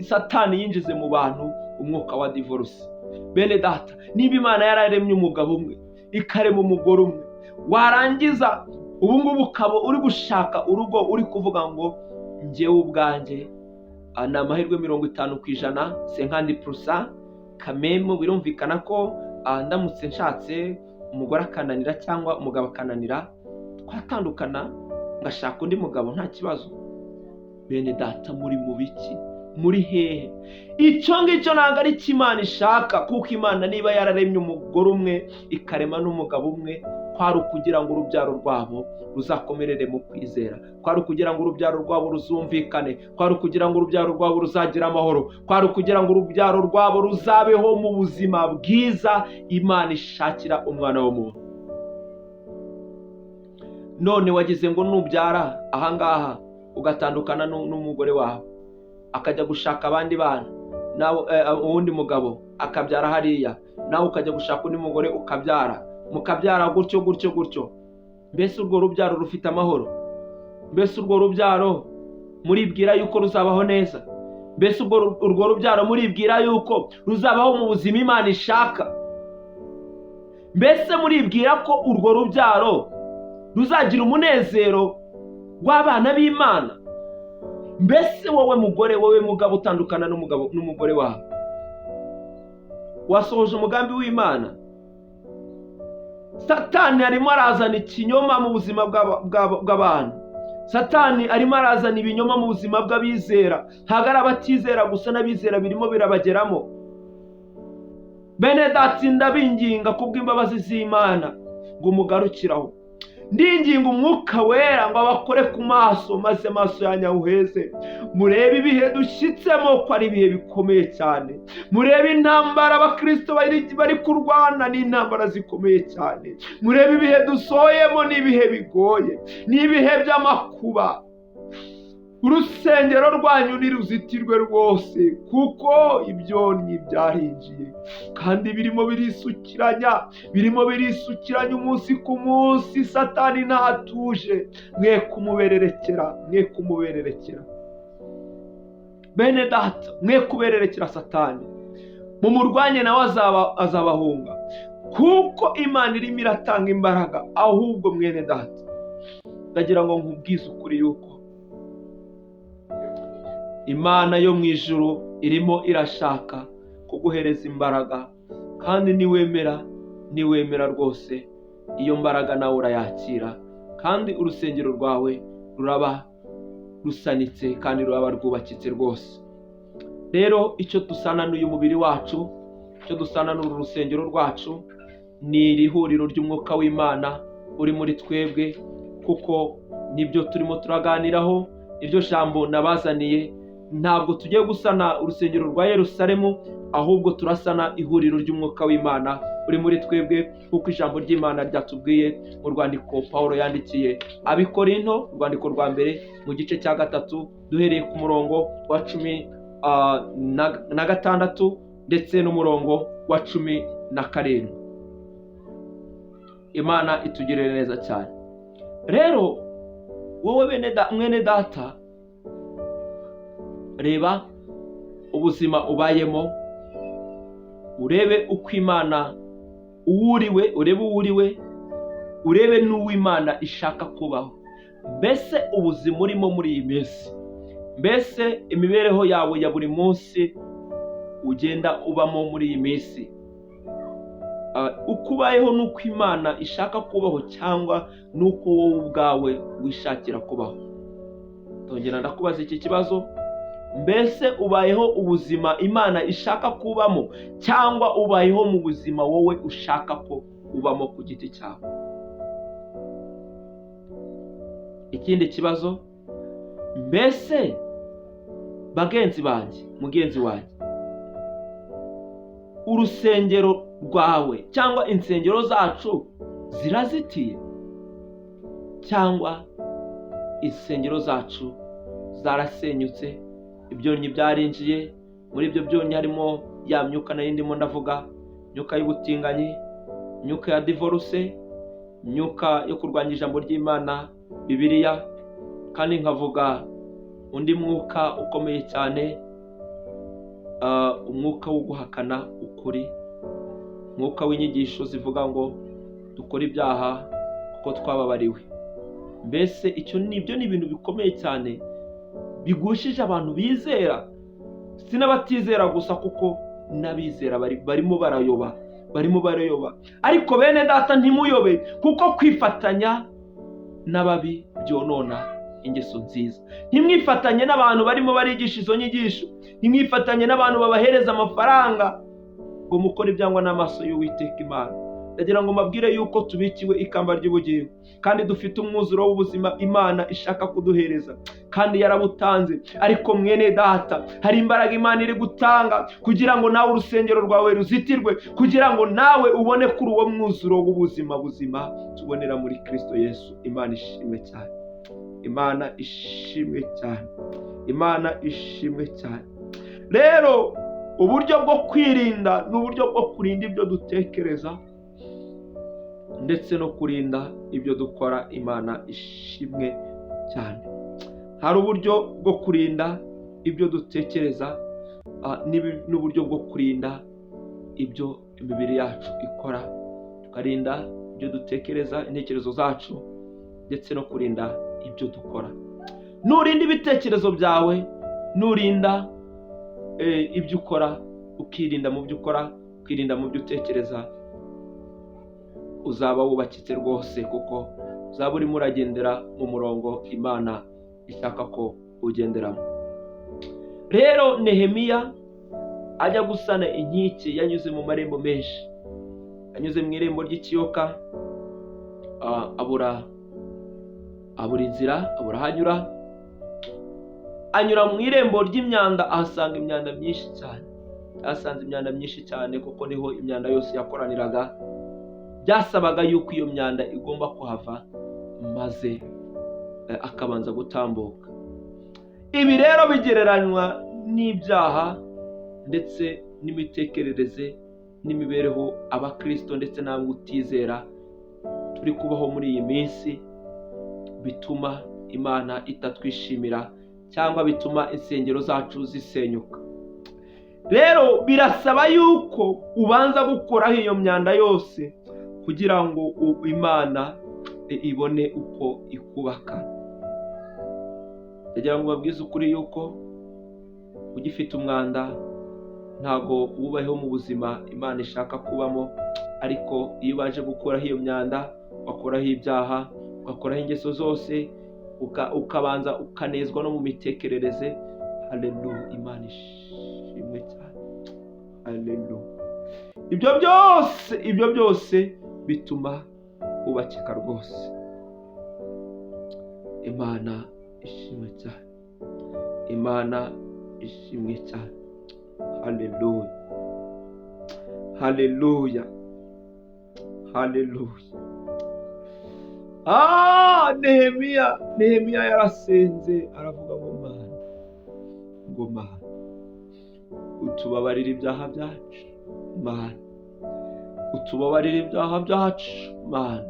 Satani yinjize mu bantu, umwuka wa divorce. Bene data, niba Imana yararemye umugabo umwe ikarema umugore umwe, warangiza ubu ngubu ukaba uri gushaka urugo uri kuvuga ngo njyewe ubwanjye ni amahirwe 50%, 50% kamemu. Birumvikana ko ndamutse nshatse umugore akananira cyangwa umugabo akananira, twatandukana ngashaka undi mugabo nta kibazo. Bene data, muri mu biki? Muri hehe? Icyo ngicyo ntabwo ari cyo Imana ishaka, kuko Imana niba yararemye umugore umwe ikarema n'umugabo umwe, kwari ukugira ngo urubyaro rwabo ruzakomerere mu kwizera, kwari ukugira ngo urubyaro rwabo ruzumvikane, kwari ukugira ngo urubyaro rwabo ruzagire amahoro, kwari ukugira ngo urubyaro rwabo ruzabeho mu buzima bwiza Imana ishakira umwana w'umuntu. None wagize ngo nubyara ahangaha ugatandukana n'umugore wawe, akajya gushaka abandi bana, nawe uwundi mugabo akabyara hariya, nawe ukajya gushaka undi mugore ukabyara, mukabyara gutyo gutyo gutyo. Mbese urwo rubyaro rufite amahoro? Mbese urwo rubyaro muribwira yuko ruzabaho neza? Mbese urwo rubyaro muribwira yuko ruzabaho mu buzima Imana ishaka? Mbese muribwira ko urwo rubyaro ruzagira umunezero w'abana b'Imana? Mbese wowe mugore, wowe mugabo utandukana n'umugabo n'umugore wawe, wasohoje umugambi w'Imana? Satani arimo arazana ikinyoma mu buzima bw'abantu. Satani arimo arazana ibinyoma mu buzima bw'abizera. Ntabwo ari abatizera gusa, n'abizera birimo birabageramo. Bene data, ndabinginga kubw'imbabazi z'Imana ngo mugarukiraho. Ndinginga umwuka wera ngo abakore ku maso, maze amaso yanyu awuheze. Murebe ibihe dushyitsemo ko ari ibihe bikomeye cyane. Murebe intambara abakristo bari kurwana, ni intambara zikomeye cyane. Murebe ibihe dusohoyemo, ni ibihe bigoye, ni ibihe by'amakuba. Urusengero rwanyu niruzitirwe rwose, kuko ibyonnyi byarinjiye kandi birimo birisukiranya, birimo birisukiranya umunsi ku munsi. Satani ntatuje, mwe kumubererekera, mwe kumubererekera. Bene data, mwe kubererekera Satani, mumurwanye nawe azabahunga, kuko Imana irimo iratanga imbaraga. Ahubwo mwene data, ndagira ngo nkubwize ukuri yuko Imana yo mu ijuru irimo irashaka kuguhereza imbaraga, kandi niwemera rwose iyo mbaraga nawe urayakira, kandi urusengero rwawe ruraba rusanitse kandi ruraba rwubakitse rwose. Rero icyo dusana n'uyu mubiri wacu, icyo dusana n'uru rusengero rwacu, ni iri huriro ry'umwuka w'Imana uri muri twebwe, kuko nibyo turimo turaganiraho, iryo jambo nabazaniye. Ntabwo tugiye gusana urusengero rwa Yerusalemu, ahubwo turasana ihuriro ry'umwuka w'Imana uri muri twebwe, kuko ijambo ry'Imana ryatubwiye mu rwandiko Pawulo yandikiye Abikorinto, urwandiko rwa mbere mu gice cya 3, duhereye ku murongo wa 16 ndetse n'umurongo wa 17. Imana itugirire neza cyane. Rero wowe mwene data, reba ubuzima ubayemo, urebe uko Imana uwuriwe, urebe uwuriwe, urebe n'uw'Imana ishaka kubaho. Mbese ubuzima urimo muri iyi minsi, mbese imibereho yawe ya buri munsi ugenda ubamo muri iyi minsi, uko ubayeho n'uko Imana ishaka kubaho, cyangwa n'uko wowe ubwawe wishakira kubaho? Ndongera ndakubaza iki kibazo: mbese ubayeho ubuzima Imana ishaka kubamo, cyangwa ubayeho mu buzima wowe ushaka ko ubamo ku giti cyawe? Ikindi kibazo: mbese bagenzi banjye, mugenzi wanjye, urusengero rwawe cyangwa insengero zacu zirazitiye, cyangwa insengero zacu zarasenyutse, ibyonnyi byarinjiye? Muri ibyo byonnyi harimo ya myuka nari ndimo ndavuga, imyuka y'ubutinganyi, imyuka ya divorce, imyuka yo kurwanya ijambo ry'Imana Bibiliya, kandi nkavuga undi mwuka ukomeye cyane, umwuka wo guhakana ukuri, umwuka w'inyigisho zivuga ngo dukore ibyaha kuko twababariwe. Mbese icyo nibyo ni ibintu bikomeye cyane bigushije abantu bizera, si n'abatizera gusa, kuko n'abizera barimo barayoba, barimo barayoba. Ariko bene data ntimuyobe, kuko kwifatanya n'ababi byonona ingeso nziza. Ntimwifatanye n'abantu barimo barigisha izo nyigisho, ntimwifatanye n'abantu babahereza amafaranga ngo mukore ibyangwa n'amaso y'Uwiteka Imana. Ndagira ngo mbabwire yuko tubikiwe ikamba ry'ubugingo, kandi dufite umwuzuro w'ubuzima Imana ishaka kuduhereza, kandi yarabutanze. Ariko mwene data, hari imbaraga Imana iri gutanga kugira ngo nawe urusengero rwawe ruzitirwe, kugira ngo nawe ubone kuri uwo mwuzuro w'ubuzima buzima tubonera muri Kristo Yesu. Imana ishimwe cyane, Imana ishimwe cyane, Imana ishimwe cyane. Rero uburyo bwo kwirinda ni uburyo bwo kurinda ibyo dutekereza ndetse no kurinda ibyo dukora. Imana ishimwe cyane. Hari uburyo bwo kurinda ibyo dutekereza n'uburyo bwo kurinda ibyo imibiri yacu ikora, tukarinda ibyo dutekereza, intekerezo zacu, ndetse no kurinda ibyo dukora. Nurinda ibitekerezo byawe, nurinda ibyo ukora, ukirinda mu byo ukora, ukirinda mu byo utekereza, uzaba wubakitse rwose, kuko uzaba urimo uragendera mu murongo Imana ishaka ko ugenderamo. Rero Nehemiya ajya gusana inkike yanyuze mu marembo menshi, anyuze mu irembo ry'ikiyoka, abura inzira, abura ahanyura, anyura mu irembo ry'imyanda, ahasanga imyanda myinshi cyane. Ahasanze imyanda myinshi cyane, kuko niho imyanda yose yakoraniraga. Byasabaga yuko iyo myanda igomba kuhava, maze akabanza gutambuka. Ibi rero bigereranywa n'ibyaha ndetse n'imitekerereze n'imibereho abakristo ndetse n'abo utizera turi kubaho muri iyi minsi, bituma Imana itatwishimira, cyangwa bituma insengero zacu zisenyuka. Rero birasaba yuko ubanza gukoraho iyo myanda yose kugira ngo Imana ibone uko ikubaka. Ndagira ngo babwize ukuri yuko ugifite umwanda ntago wubayeho mu buzima Imana ishaka kubamo, ariko iyo ubanje gukuraho iyo myanda, ugakuraho ibyaha, ugakuraho ingeso zose, Ukabanza ukanezwa no mu mitekerereze. Haleluya, Imana ishimwe cyane. Haleluya. Ibyo byose bituma wubakika rwose. Imana ishimwe cyane, Imana ishimwe cyane. Haleluya, haleluya, haleluya. Nehemiya yarasenze, aravuga ngo: "Mana, ngo Mana, utubabarire ibyaha byacu. Mana, utubabarire ibyaha byacu. Mana,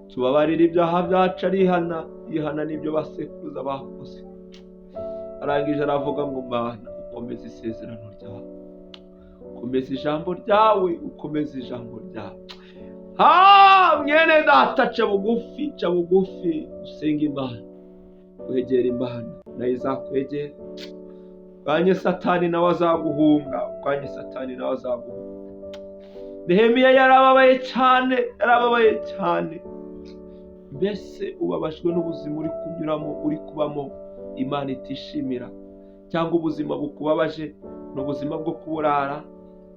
tubabarire ibyaha byacu." Arihana, yihana n'ibyo basekuruza bakoze. Arangije aravuga ngo: "Mana, ukomeze isezerano ryawe, ukomeze ijambo ryawe, ukomeze ijambo ryawe." Ha, mwene data, ca bugufi, ca bugufi, usenga Imana, wegera Imana, nayo izakwegera. Urwanye Satani, nawe azaguhunga. Urwanye Satani, nawe azaguhunga. Nehemiya yarababaye cyane, yarababaye cyane. Mbese ubabajwe n'ubuzima uri kunyuramo, uri kubamo, Imana itishimira? Cyangwa ubuzima bukubabaje ni ubuzima bwo kuburara,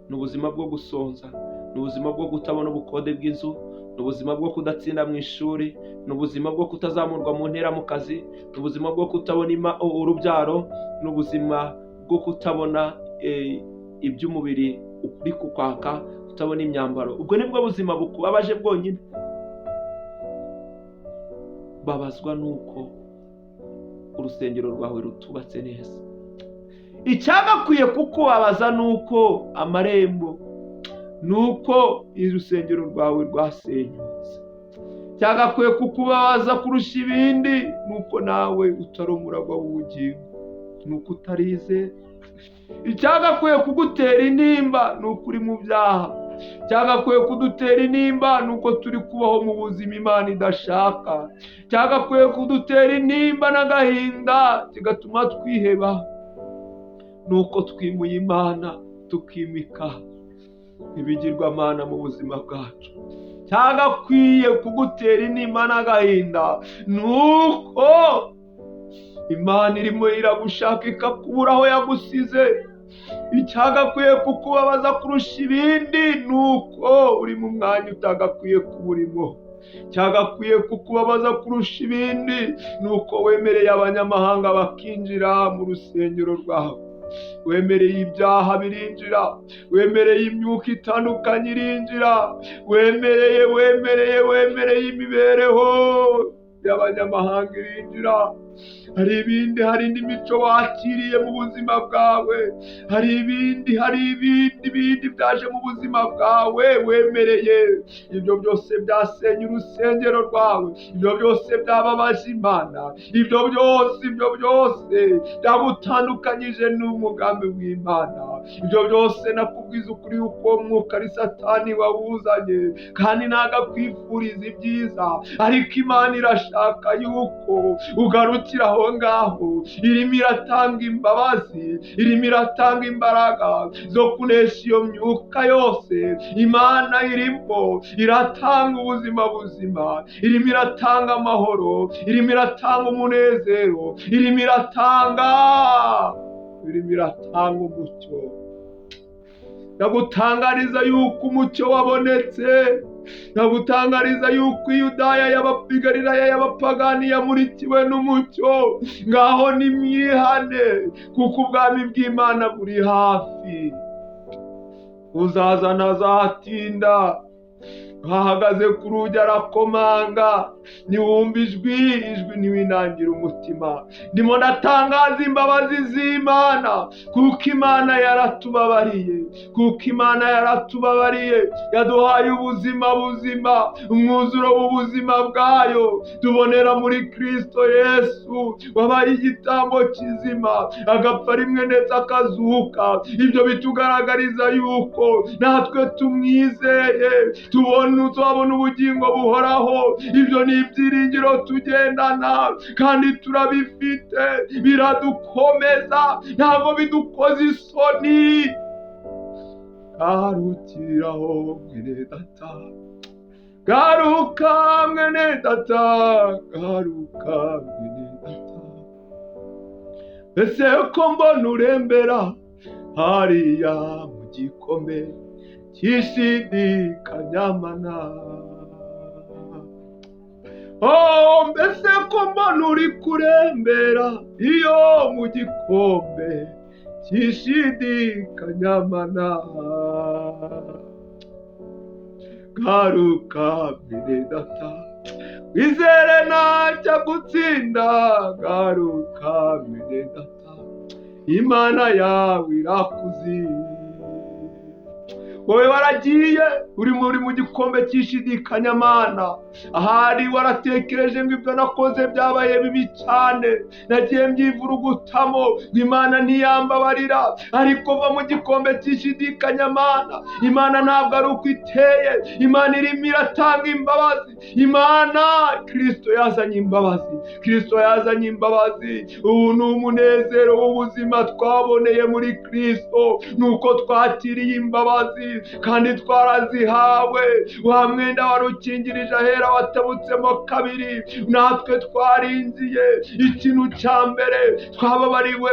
ni ubuzima bwo gusonza, ni ubuzima bwo kutabona ubukode bw'inzu, ni ubuzima bwo kudatsinda mu ishuri, ni ubuzima bwo kutazamurwa mu ntera mu kazi, ni ubuzima bwo kutabona urubyaro, ni ubuzima bwo kutabona iby'umubiri uri kukwaka, kutabona imyambaro? Ubwo nibwo buzima bukubabaje bwonyine? Babazwa nuko urusengero rwawe rutubatse neza. Icyagakwiye kukubabaza ni uko amarembo, ni uko urusengero rwawe rwasenyutse. Cyagakwiye kukubabaza kurusha ibindi ni uko nawe utari umuragwa w'ubugingo, ni uko utarize. Icyagakwiye kugutera intimba ni uko uri mu byaha. Cyagakwiye kudutera intimba ni uko turi kubaho mu buzima Imana idashaka. Cyagakwiye kudutera intimba n'agahinda kigatuma twiheba ni uko twimuye Imana, tukimika ibigirwamana mu buzima bwacu. Cyagakwiye kugutera intimba n'agahinda ni uko Imana irimo iragushaka ikakubura aho yagusize. Icyagakwiye kukubabaza kurusha ibindi ni uko uri mu mwanya utagakwiye kuba urimo. Cyagakwiye kukubabaza kurusha ibindi ni uko wemereye abanyamahanga bakinjira mu rusengero rwawe, wemereye ibyaha birinjira, wemereye imyuka itandukanye irinjira, wemereye imibereho y'abanyamahanga irinjira. Hari ibindi, hari indi mico wakiriye mu buzima bwawe, hari ibindi bindi byaje mu buzima bwawe wemereye. Ibyo byose byasenye urusengero rwawe, ibyo byose byababaje Imana, ibyo byose byagutandukanyije n'umugambi w'Imana. Ibyo byose, nakubwiza ukuri yuko uwo mwuka ari Satani wawuzanye, kandi ntabwo akwifuriza ibyiza. Ariko Imana irashaka yuko ugarukira aho ngaho. Irimo iratanga imbabazi, irimo iratanga imbaraga zo kunesha iyo myuka yose. Imana irimo iratanga ubuzima buzima, irimo iratanga amahoro, irimo iratanga umunezero, irimo iratanga umucyo. Ndagutangariza yuko umucyo wabonetse. Ndagutangariza yuko Iyudaya y'Abagalilaya y'abapagani yamurikiwe n'umucyo. Ngaho nimwihane, kuko ubwami bw'Imana buri hafi. Uzaza ntazatinda, ahagaze ku rugi arakomanga. Niwumva ijwi, ntiwinangire umutima. Ndimo ndatangaza imbabazi z'Imana, kuko Imana yaratubabariye, kuko Imana yaratubabariye, yaduhaye ubuzima buzima, umwuzuro w'ubuzima bwayo tubonera muri Kristo Yesu, wabaye igitambo kizima, agapfa rimwe ndetse akazuka. Ibyo bitugaragariza yuko natwe tumwizeye tubona, tuzabona ubugingo buhoraho. Ibyo ni ibyiringiro tugendana kandi turabifite, biradukomeza, ntabwo bidukoza isoni. Garukiraho, mwene data. Garuka mwene data, garuka mwene data. Ese ko mbona urembera hariya mu gikombe cy'ishidikanyamana? Oh, mbese ko mbona uri kurembera iyo mu gikombe cy'ishidikanyamana? Garuka mwene data, wizere ntajya gutsinda. Garuka mwene data, Imana yawe irakuzi. Wowe waragiye uri muri mu gikombe cy'ishidikanyamana, ahari waratekereje ngo ibyo nakoze byabaye bibi cyane, nagiye mbyivurugutamo ngo Imana ntiyambabarira. Ariko va mu gikombe cy'ishidikanyamana. Imana ntabwo ari uko iteye, Imana irimo iratanga imbabazi. Imana Kristo yazanye imbabazi, Kristo yazanye imbabazi. Ubu ni umunezero w'ubuzima twaboneye muri Kristo, nuko twakiriye imbabazi kandi twarazihawe. Wa mwenda wari ukingirije ahera watabutsemo kabiri, natwe twarinziye. Ikintu cya mbere twababariwe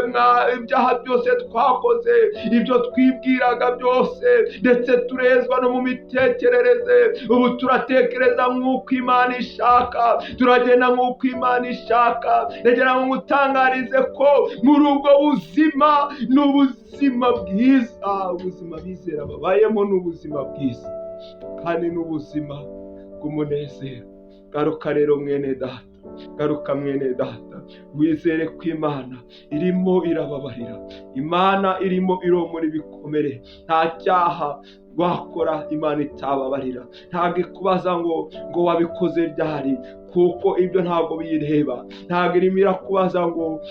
ibyaha byose twakoze, ibyo twibwiraga byose, ndetse turezwa no mu mitekerereze. Ubu turatekereza nk'uko Imana ishaka, turagenda nk'uko Imana ishaka. Ndagira ngo ngutangarize ko muri ubwo buzima ni ubuzima bwiza, ubuzima bizera babayemo ni ubuzima bwiza kandi ni ubuzima bw'umunezero. Garuka rero mwene data, garuka mwene data, wizere ko Imana irimo irababarira, Imana irimo iromora ibikomere. Nta cyaha wakora Imana itababarira. Ntabwo ikubaza ngo wabikoze ryari, kuko ibyo ntabwo biyireba. Ntabwo irimo irakubaza ngo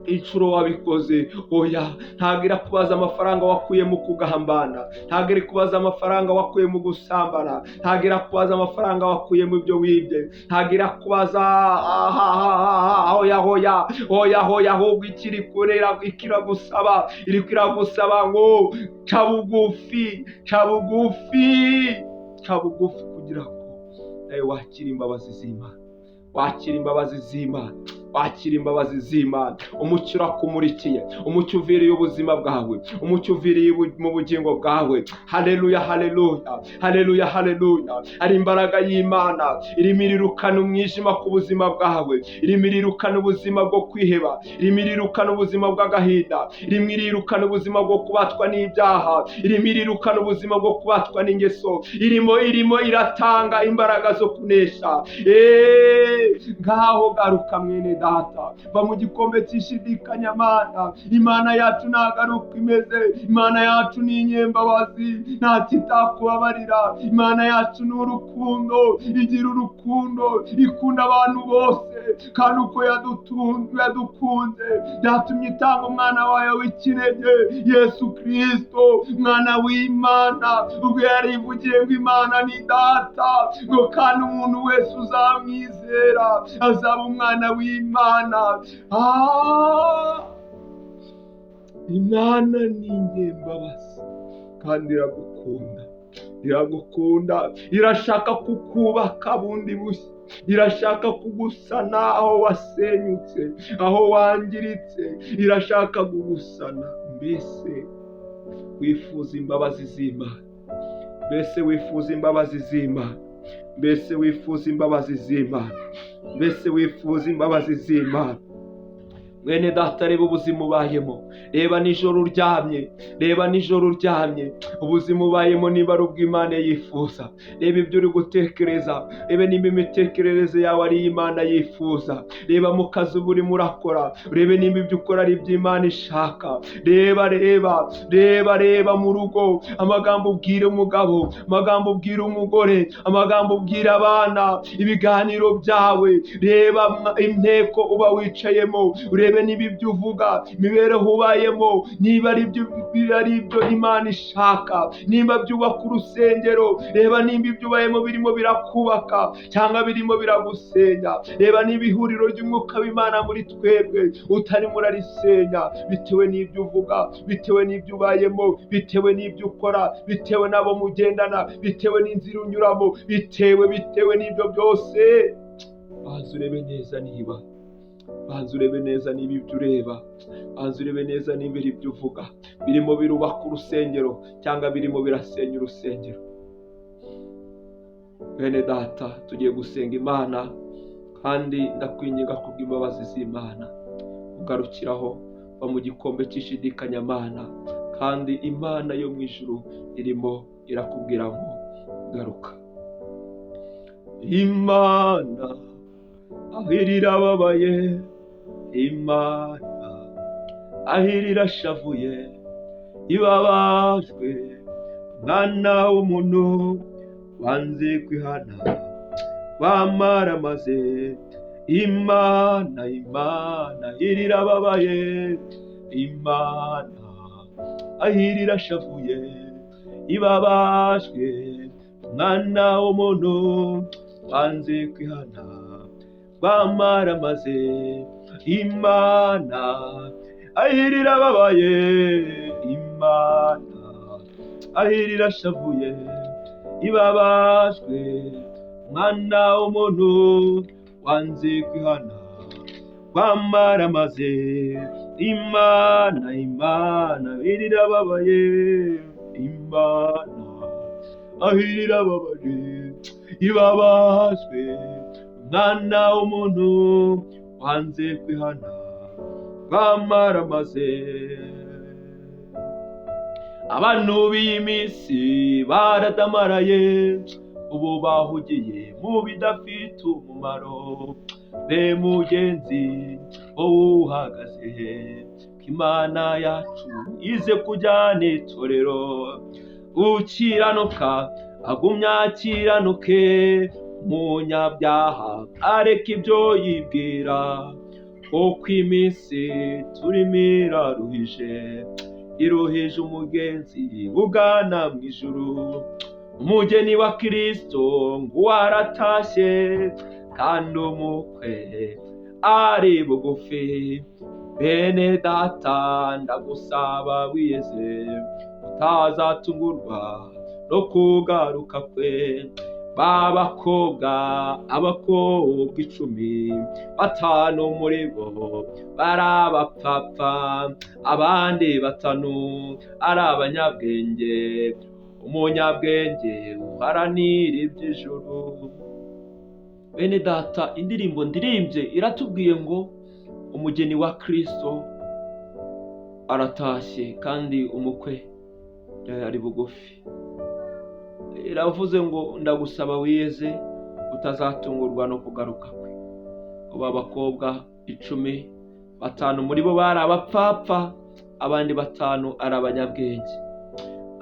inshuro wabikoze, oya. Ntabwo irakubaza amafaranga wakuye mu kugambana, ntabwo iri kubaza amafaranga wakuye mu gusambana, ntabwo irakubaza amafaranga wakuye mu byo wibye, ntabwo irakubaza hoya hoya hoya hoya. Ahubwo ikiri kurera ikiragusaba, iri iragusaba ngo ca bugufi, ca bugufi, ca bugufi, kugira ngo nawe wakire imbabazi z'Imana, wakira imbabazi z'Imana, wakira imbabazi z'Imana. Umucyo urakumurikiye, umucyo uviriye ubuzima bwawe, umucyo uviriye mu bugingo bwawe. Haleluya, haleluya, haleluya, haleluya. Ari imbaraga y'Imana irimo irirukana umwijima ku buzima bwawe, irimo irirukana ubuzima bwo kwiheba, irimo irirukana ubuzima bw'agahinda, irimo irirukana ubuzima bwo kubatwa n'ibyaha, irimo irirukana ubuzima bwo kubatwa n'ingeso, irimo iratanga imbaraga zo kunesha. Ngaho garuka mwene data, va mu gikombe cy'ishidikanyamana. Imana yacu nagaruka imeze, Imana yacu ni inyembabazi, nta kitakubabarira. Imana yacu ni urukundo, igira urukundo, ikunda abantu bose, kandi uko yadukunze byatumye itanga umwana wayo w'ikinege Yesu Kristo, umwana w'Imana. Ubwo yarivugiye ngo Imana ni data, ngo kandi umuntu wese uzamwizera azaba umwana w'Imana. Imana ni inyembabazi kandi iragukunda, iragukunda, irashaka kukubaka bundi bushya, irashaka kugusana aho wasenyutse, aho wangiritse, irashaka kugusana. Mbese wifuza imbabazi z'Imana? Mbese wifuza imbabazi z'Imana? Mbese wifuza imbabazi z'Imana? Mbese wifuza imbabazi z'Imana? Mwene data, reba ubuzima ubayemo, reba nijoro uryamye, reba nijoro uryamye, ubuzima ubayemo niba ari ubw'Imana yifuza. Reba ibyo uri gutekereza, reba nimba imitekerereze yawe ari Imana yifuza. Reba mu kazi uba urimo urakora, urebe nimba ibyo ukora ari iby'Imana ishaka. Reba reba reba reba mu rugo, amagambo ubwira umugabo, amagambo ubwira umugore, amagambo ubwira abana, ibiganiro byawe. Reba inteko uba wicayemo, urebe Urebe niba ibyo uvuga, imibereho ubayemo, niba ari ibyo Imana ishaka, niba byubaka urusengero. Reba niba ibyo ubayemo birimo birakubaka cyangwa birimo biragusenya. Reba niba ihuriro ry'umwuka w'Imana muri twebwe utarimo urarisenya, bitewe n'ibyo uvuga, bitewe n'ibyo ubayemo, bitewe n'ibyo ukora, bitewe n'abo mugendana, bitewe n'inzira unyuramo, bitewe n'ibyo byose. Banza urebe neza niba, banza urebe neza niba ibyo ureba, banza urebe neza niba ibyo uvuga birimo birubaka urusengero cyangwa birimo birasenya urusengero. Bene data, tugiye gusenga Imana, kandi ndakwinginga kubw'imbabazi z'Imana ugarukiraho, va mu gikombe cy'ishidikanyamana, kandi Imana yo mu ijuru irimo irakubwira ngo garuka. Imana aho iri irababaye, Imana aho iri irashavuye, ibabajwe mwana w'umuntu wanze kwihana wamaramaze. Imana, Imana iri irababaye, Imana aho iri irashavuye, ibabajwe mwana w'umuntu wanze kwihana wamaramaze. Imana aho iri irababaye, Imana aho iri irashavuye, ibabajwe mwana w'umuntu wanze kwihana wamaramaze. Imana, Imana iri irababaye, Imana aho iri irababaye, ibabajwe mwana w'umuntu wanze kwihana wamaramaze. Abantu b'iyi minsi baradamaraye, ubu bahugiye mu bidafite umumaro. Be mugenzi wowe uhagaze he, ko Imana yacu ize kujyana itorero. Ukiranuka agumya akiranuke, umunyabyaha areka ibyo yibwira. Kuko iminsi turimo iraruhije, iruhije umugenzi ugana mu ijuru. Umugeni wa Kristo ngo waratashye, kandi umukwe ari bugufi. Bene data ndagusaba wiyeze, utazatungurwa no kugaruka kwe. B'abakobwa, abakobwa 10, 5 muri bo bari abapfapfa, abandi 5 ari abanyabwenge. Umunyabwenge uharanira iby'ijuru. Bene data, indirimbo ndirimbye iratubwiye ngo umugeni wa Kristo aratashye kandi umukwe ari bugufi. Iravuze ngo ndagusaba wiyeze utazatungurwa no kugaruka kwe. Ubu abakobwa 10, 5 muri bo bari abapfapfa, abandi 5 ari abanyabwenge.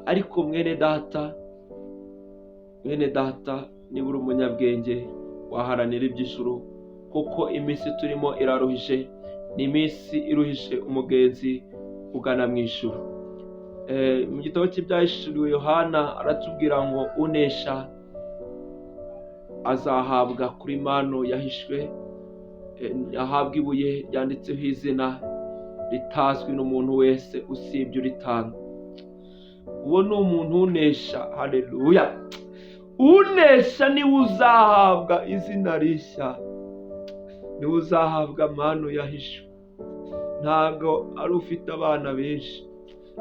Ariko mwene data, mwene data, niba uri umunyabwenge waharanira iby'ijuru, kuko iminsi turimo iraruhije, ni iminsi iruhije umugenzi ugana mu ijuru. Mu gitabo cy'ibyahishuriwe Yohana aratubwira ngo unesha azahabwa kuri manu yahishwe, ahabwa ibuye ryanditseho izina ritazwi n'umuntu wese usibye uritanga. Uwo ni umuntu unesha. Haleluya! Unesha niwe uzahabwa izina rishya, niwe uzahabwa manu yahishwe. Ntabwo ari ufite abana benshi,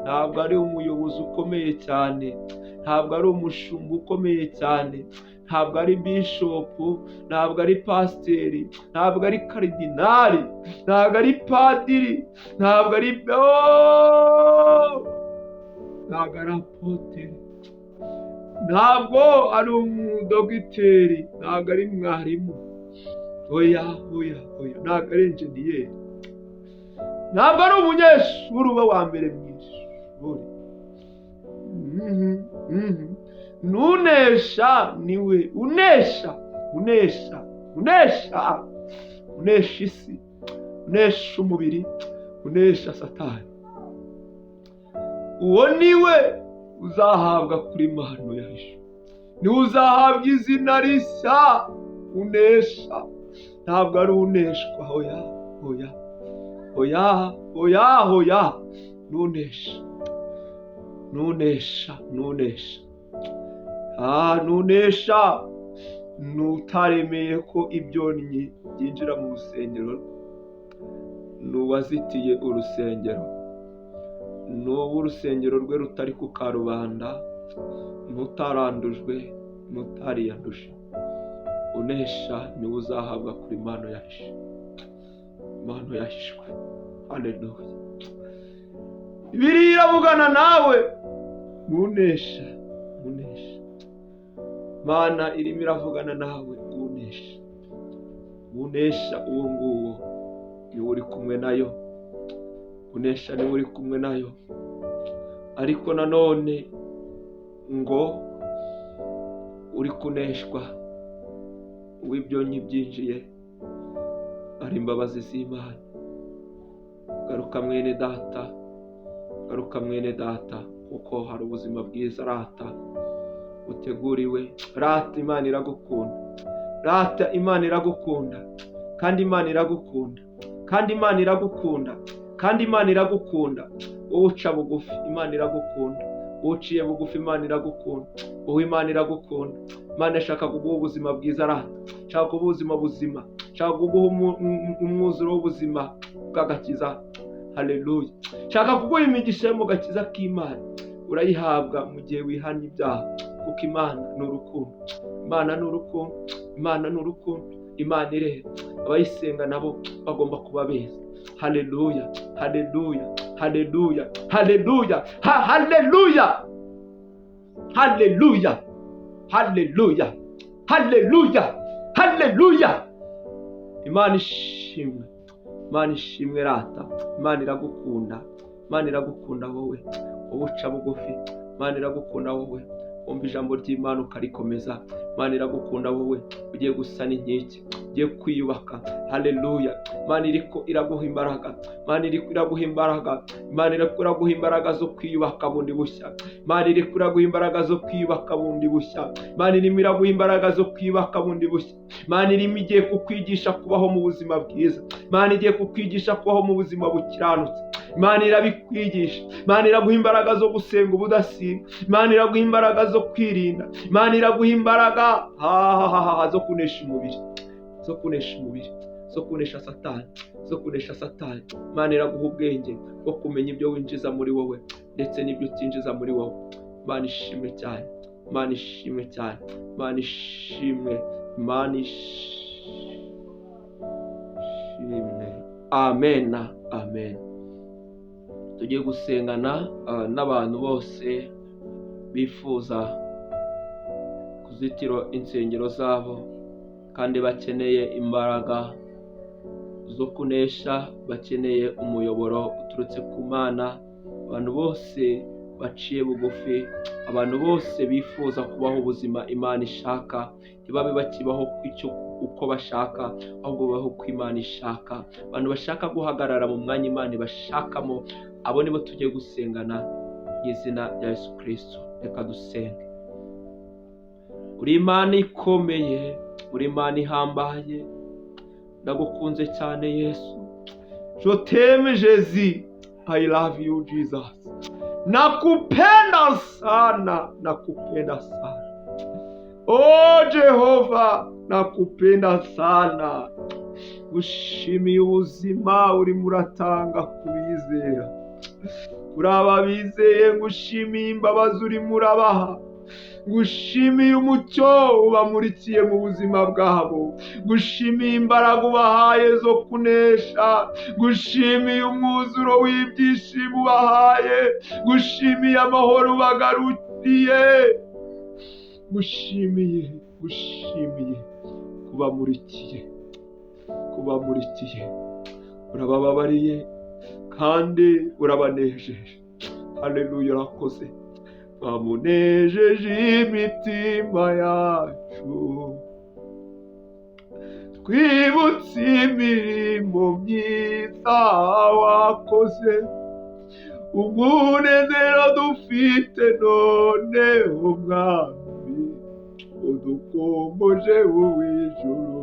ntabwo ari umuyobozi ukomeye cyane, ntabwo ari umushumba ukomeye cyane, ntabwo ari bishopu, ntabwo ari pasiteri, ntabwo ari karidinali, ntabwo ari padiri, ntabwo ari ntabwo ari apotere, ntabwo ari umudogiteri, ntabwo ari mwarimu, oya oya oya, ntabwo ari enjeniyeri, ntabwo ari umunyeshuri uba wa mbere mu ishuri. Nunesha niwe unesha, unesha, unesha, unesha isi, Unesha umubiri, unesha Satani, uwo niwe uzahabwa kuri mpano yahishwe, niwe uzahabwa izina rishya. Unesha ntabwo ari uneshwa. Hoya, hoya, hoya, hoya, hoya! Nunesha, nunesha, nunesha, nunesha nutaremeye ko ibyonnyi byinjira mu rusengero, n'uwazitiye urusengero, n'ubu urusengero rwe rutari ku karubanda, n'utarandujwe, n'utariyanduje. Unesha niwe uzahabwa kuri impano yahishe, impano yahishwe. Haleluya! Bibiliya iravugana nawe. Unesha, unesha, Mana irimo iravugana nawe. Unesha, unesha, uwo nguwo niwe uri kumwe nayo. Unesha niwe uri kumwe nayo. Ariko nanone ngo uri kuneshwa, uw'ibyonnyi byinjiye, ari imbabazi z'Imana. Garuka mwene data, garuka mwene data, kuko hari ubuzima bwiza rata uteguriwe. Rata Imana iragukunda, rata Imana iragukunda, kandi Imana iragukunda, kandi Imana iragukunda, kandi Imana iragukunda. Wowe uca bugufi, Imana iragukunda. Wowe uciye bugufi, Imana iragukunda. Wowe, Imana iragukunda. Imana ishaka kuguha ubuzima bwiza rata, ishaka kuguha ubuzima buzima, ishaka kuguha umwuzuro w'ubuzima bw'agakiza. Haleluya! Shaka kuguha imigisha yo mu gakiza k'Imana. Urayihabwa mu gihe wihannye ibyaha, kuko Imana ni urukundo, Imana ni urukundo, Imana ni urukundo. Imana irera, abayisenga nabo bagomba kuba beza. Haleluya, haleluya, haleluya, haleluya, haleluya, haleluya, haleluya, haleluya, haleluya! Imana ishimwe, Imana ishimwe rata. Imana iragukunda, Imana iragukunda wowe, wowe uca bugufi. Imana iragukunda wowe wumva ijambo ry'Imana ukarikomeza. Imana iragukunda wowe ugiye gusana inkike, ugiye kwiyubaka. Haleluya! Imana iriko iraguha imbaraga, Imana iriko iraguha imbaraga, Imana iriko iraguha imbaraga zo kwiyubaka bundi bushya. Imana iriko iraguha imbaraga zo kwiyubaka bundi bushya. Imana irimo iraguha imbaraga zo kwiyubaka bundi bushya. Imana irimo igiye kukwigisha kubaho mu buzima bwiza. Imana igiye kukwigisha kubaho mu buzima bukiranutse. Imana irabikwigisha. Imana iraguha imbaraga zo gusenga ubudasiba. Imana iraguha imbaraga zo kwirinda. Imana iraguha imbaraga hahahaha zo kunesha umubiri, zo kunesha umubiri, zo kunesha Satani, zo kunesha Satani. Imana iraguha ubwenge bwo kumenya ibyo winjiza muri wowe ndetse n'ibyo utinjiza muri wowe. Imana ishimwe cyane, Imana ishimwe cyane, Imana ishimwe, Imana ishimwe. Amen, amen. Tugiye gusengana n'abantu bose bifuza kuzitira insengero zabo kandi bakeneye imbaraga zo kunesha, bakeneye umuyoboro uturutse ku Mana. Abantu bose baciye bugufi, abantu bose bifuza kubaho ubuzima Imana ishaka, ntibabe bakibaho icyo uko bashaka, ahubwo babaho uko Imana ishaka. Abantu bashaka guhagarara mu mwanya Imana ibashakamo, abo nibo tugiye gusengana mu izina rya Yesu Kirisito. Reka dusenge. Uri Imana ikomeye, uri Imana ihambaye. Ndagukunze cyane Yesu. Je t'aime Jésus, I love you Jesus, nakupenda sana, nakupenda sana. Oh Jehova, nakupenda sana. Gushimiye ubuzima urimo uratanga ku bizera, kuri aba bizeye. Ngushimiye imbabazi urimo urabaha, ngushimiye umucyo ubamurikiye mu buzima bwabo, ngushimiye imbaraga ubahaye zo kunesha, ngushimiye umwuzuro w'ibyishimo ubahaye, ngushimiye amahoro ubagaruriye, ngushimiye, ngushimiye kubamurikiye, kubamurikiye. Urabababariye kandi urabanejeje. Haleluya, urakoze. Twamunejeje imitima yacu. Twibutse imirimo myiza wakoze, umunezero dufite none, Umwami, udukumbuje uw'ijuru.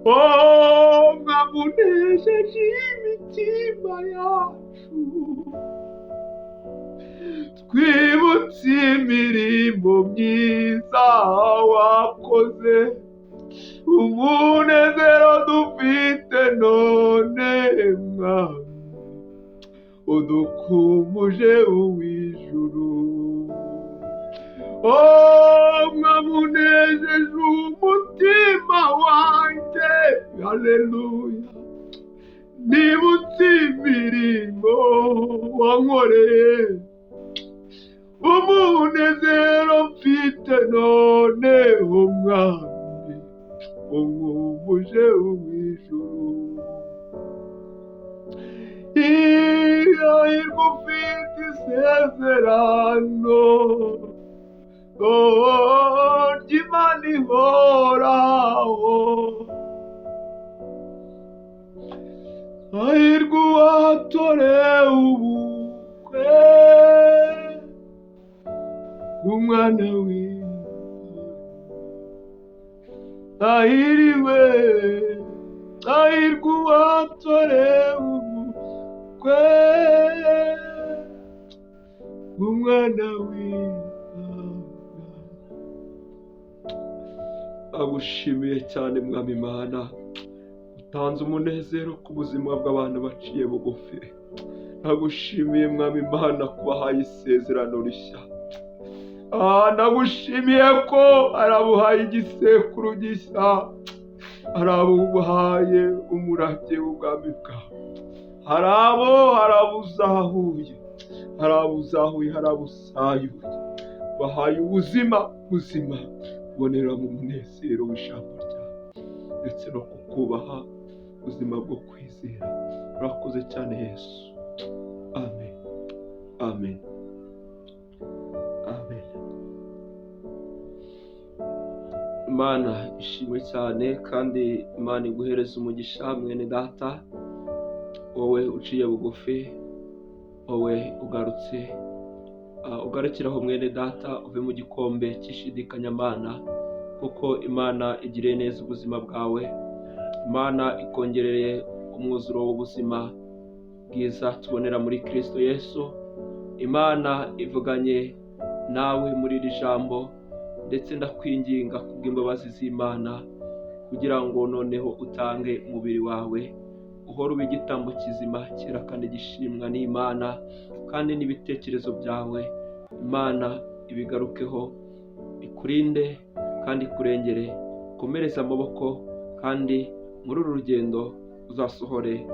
Oh, Mwami, unejeje imitima yacu. Twibutse imirimo myiza wakoze, umunezero dufite none, Mwami, udukumbuje uw'ijuru. Oh, Mwami, unejeje umutima wanjye, haleluya. Nibutse imirimo wankoreye, umunezero mfite none, Umwami, unkumbuje uw'ijuru. Hahirwa ufite isezerano, oh, ry'Imana ihoraho. Hahirwa uwatorewe ubukwe bw'Umwana w'Imana. Hahiriwe, hahirwa uwatorewe ubukwe bw'Umwana w'Imana. Agushimiye cyane, Mwami Imana, utanze umunezero ku buzima bw'abantu baciye bugufi. Nagushimiye, Mwami Imana, kubahaye isezerano rishya. Nagushimiye ko arabuhaye igisekuru gishya, arabuhaye umurage w'ubwami bwawe. Hari abo harabuzahuye, harabuzahuye, harabusayuye, bahaye ubuzima buzima bubonera mu munezero w'ijambo ryawe ndetse no kukubaha, ubuzima bwo kwizera. Urakoze cyane, Yesu. Amen, amen, amen. Imana ishimwe cyane, kandi Imana iguhereze umugisha, mwene data, wowe uciye bugufi, wowe ugarutse. Ugarukiraho, mwene data, uve mu gikombe cy'ishidikanyamana, kuko Imana igiriye neza ubuzima bwawe. Imana ikongereye umwuzuro w'ubuzima bwiza tubonera muri Kristo Yesu. Imana ivuganye nawe muri iri jambo, ndetse ndakwinginga kubw'imbabazi z'Imana kugira ngo noneho utange umubiri wawe uhore uba igitambo kizima, cyera kandi gishimwa n'Imana, kandi n'ibitekerezo byawe Imana ibigarukeho, ikurinde kandi ikurengere, ikomereze amaboko, kandi muri uru rugendo uzasohore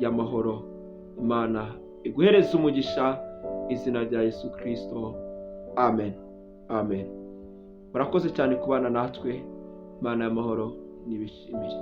y'amahoro. Imana iguhereze umugisha, izina rya Yesu Kristo, amen, amen. Murakoze cyane kubana natwe. Imana y'amahoro nibishimire.